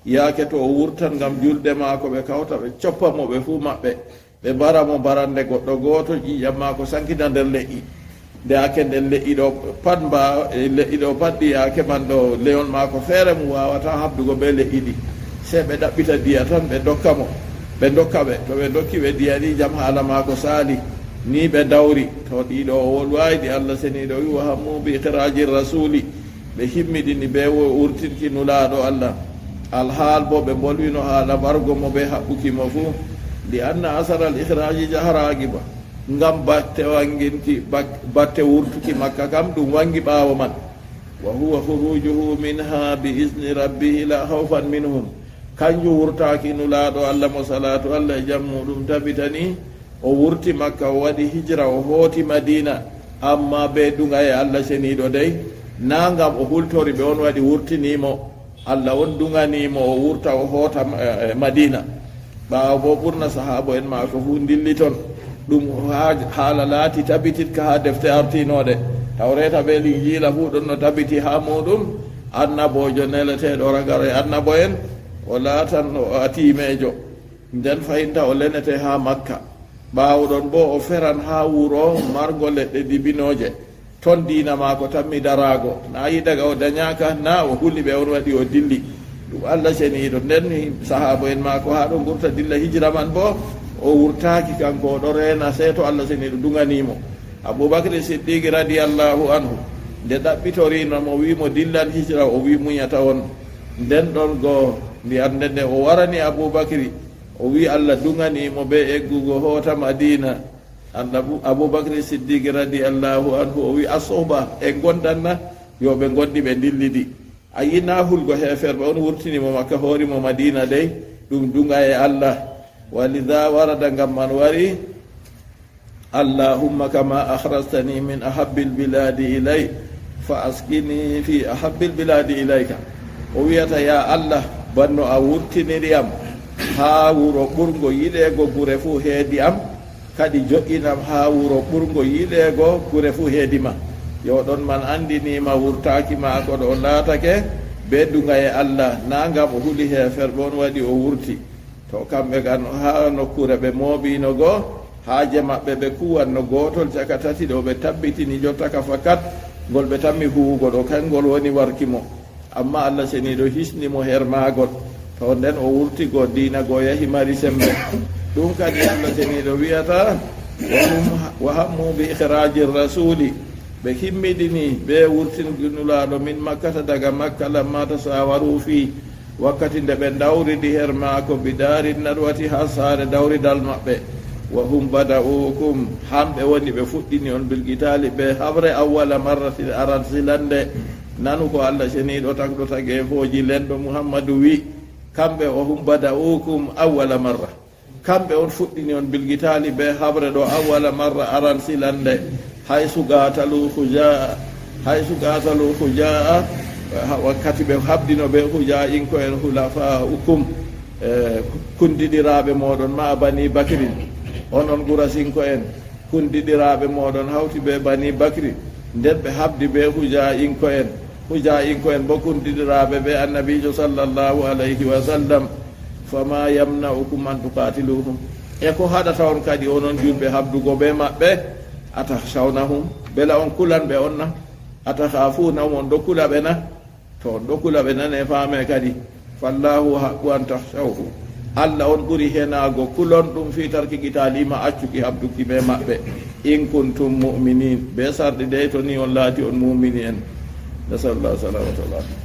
yaake to o wurtan ngam julde maako, ɓe kawta ɓe coppa mo ɓe fuu maɓɓe." Ɓe mbara mo mbarande goɗɗo gooto, ƴiiƴam maako sankita nder le'i. Nde yaake nden le'i ɗo pat mba-, le'i ɗo pat ɗi yaake man ɗo, leyon maako feere mum waawataa haɓdugo bee le'i ɗi. Sey ɓe ɗaɓɓita diya tan, ɓe ndokka mo. Ɓe ndokka ɓe. To ɓe ndokki ɓe diya ni, jam haala maako saali. Ni ɓe ndawri. To ɗi ɗo o wolwaay ɗi, Allah seniiɗo wi, "Wa hammu bi ikhraaji rasuuli." Ɓe himmiɗini bee wo-, wurtinki Nulaaɗo Allah. Alhaal bo ɓe mbolwino haala wargo mo be haɓɓuki mo fuu. Li anna asara al-ihraaji jahara aqiba. Ngam batte wanginki, bak-, batte wurtuki Makka kam, ɗum wangi ɓaawo man. Wa huwa khurujuhu minha bi izni rabbihi la khawfan minhum. Kanjum wurtaaki Nulaaɗo Allah mo salaatu Allah e jam muuɗum tabitani, o wurti Makka, o waɗi hijra, o hooti Madiina, amma be duŋa e Allah Ceniiɗo dey, naa ngam o hultori ɓe on waɗi wurtini mo. Allah on duŋani mo o wurta, o hoota, eh, eh, Madiina. Ɓaawo bo ɓurna sahaabo'en maako fuu ndilli ton. Ɗum haa, haala laati tabititka haa defte artiinooɗe. Tawreeta be Linjiila fuu ɗon no tabiti haa muuɗum. Annaboojo neleteeɗo ragare annabo'en, o laatanno o atiimeejo. Nden fahinta o lenete haa Makka. Ɓaawo ɗon boo o feran haa wuro marŋgo leɗɗe dibinooje. Ton diina maako tammi daraago. Naa yi daga o danyaaka, naa o huli ɓe on waɗi o dilli. Ɗum Allah Ceniiɗo. Nden sahaabo'en maako haa ɗo ngurta dilla hijra man boo, o wurtaaki kanko, o ɗo reena, sey to Allah Ceniiɗo duŋani mo. Abubakri Siddiqi radiyallahu anhu, nde ɗaɓɓitoriino mo, wi'i mo dillan hijra, o wi'i munyata on. Nden ɗon go mbi'an nde, nde o warani Abubakri, o wi'i Allah duŋani mo be eggugo hoota Madiina. Annabu-, Abubakri Siddiqi radiyallahu anhu, o wi'i, "As-suhba, en ngondan na?" Yo ɓe ngondi, ɓe ndillidi. A yi'i naa hulgo heeferɓe on wurtini mo Makka, hoori mo Madiina dey, ɗum duŋa e Allah. Wa lidha warada, ngam man wari, "Allahumma kama akhrajtani min ahabbil biladi ilay, fa askini fi ahabbil biladi ilayka." O wi'ata, "Ya Allah, banno a wurtiniri am haa wuro ɓurŋgo yiɗeego gure fuu heedi am, kadi jo'inam haa wuro ɓurŋgo yiɗeego gure fuu heedi ma." Yo ɗon man anndini ma wurtaaki maako ɗo laatake be duŋa e Allah, naa ngam o huli heeferɓe on waɗi o wurti. To kamɓe kan haa nokkuure ɓe mooɓino go, haaje maɓɓe ɓe kuwanno gootol caka tati ɗo ɓe tabbitini jottaka fakat, ngol ɓe tammi huwugo ɗo, kangol woni warki mo. Amma Allah Ceniiɗo hisni mo her maagol. To nden o wurti go diina go yahi mari sembe. Ɗum kadi Allah Ceniiɗo wi'ata, "Wa hum, wa hammu bi ikhraaji rasuuli." Ɓe himmiɗini be wurtingi Nulaaɗo min Makkata daga Makka, "lamma tasaawaru fii." Wakkati nde ɓe ndawridi her maako, "bi daari nadwati," haa saare dawridal maɓɓe. "Wa hum bada'ukum," hamɓe woni ɓe fuɗɗini on, "bil qitaali," be haɓre, "awwala marratin," aran silande. Nanu ko Allah Ceniiɗo tagɗo tageefooji lenɗo Muhammadu wi', kamɓe, "Wa hum bada'ukum awwala marra." Kamɓe on fuɗɗini on bil qitaali be haɓre ɗo, awwala marra, aran silande. Haysu qatalu Khuzaa, haysu qatalu Khuzaa, ha-, wakkati ɓe haɓdino be Khuzaa inko en, hulafa'ukum, eh, kundiɗiraaɓe mooɗon, ma'a Bani Bakrin, onon Qurasinko en, kundiɗiraaɓe mooɗon hawti be Bani Bakri, nden ɓe haɓdi be Khuzaa inko en. Khuzaa inko en bo kundiɗiraaɓe be Annabiijo sallallahu alayhi wa sallam. "Fama yamna'ukum an tuqatiluhum?" E ko haɗata on kadi onon julɓe haɓdugo be maɓɓe? "Atakhshawnahum?" Bela on kulan ɓe on na? "Atakhafunahum?" On ɗo kula ɓe na? To on ɗo kula ɓe, nane, faame kadi. "Fallahu haqqu an takhshawhu." Allah on ɓuri henaago kulon ɗum fii tarki qitaalihim, accuki haɓduki be maɓɓe. "In kuntum mu'minin." Be sarɗi dey, to ni on laati on mu'mini en. Nasallallahu salamata wal afiya.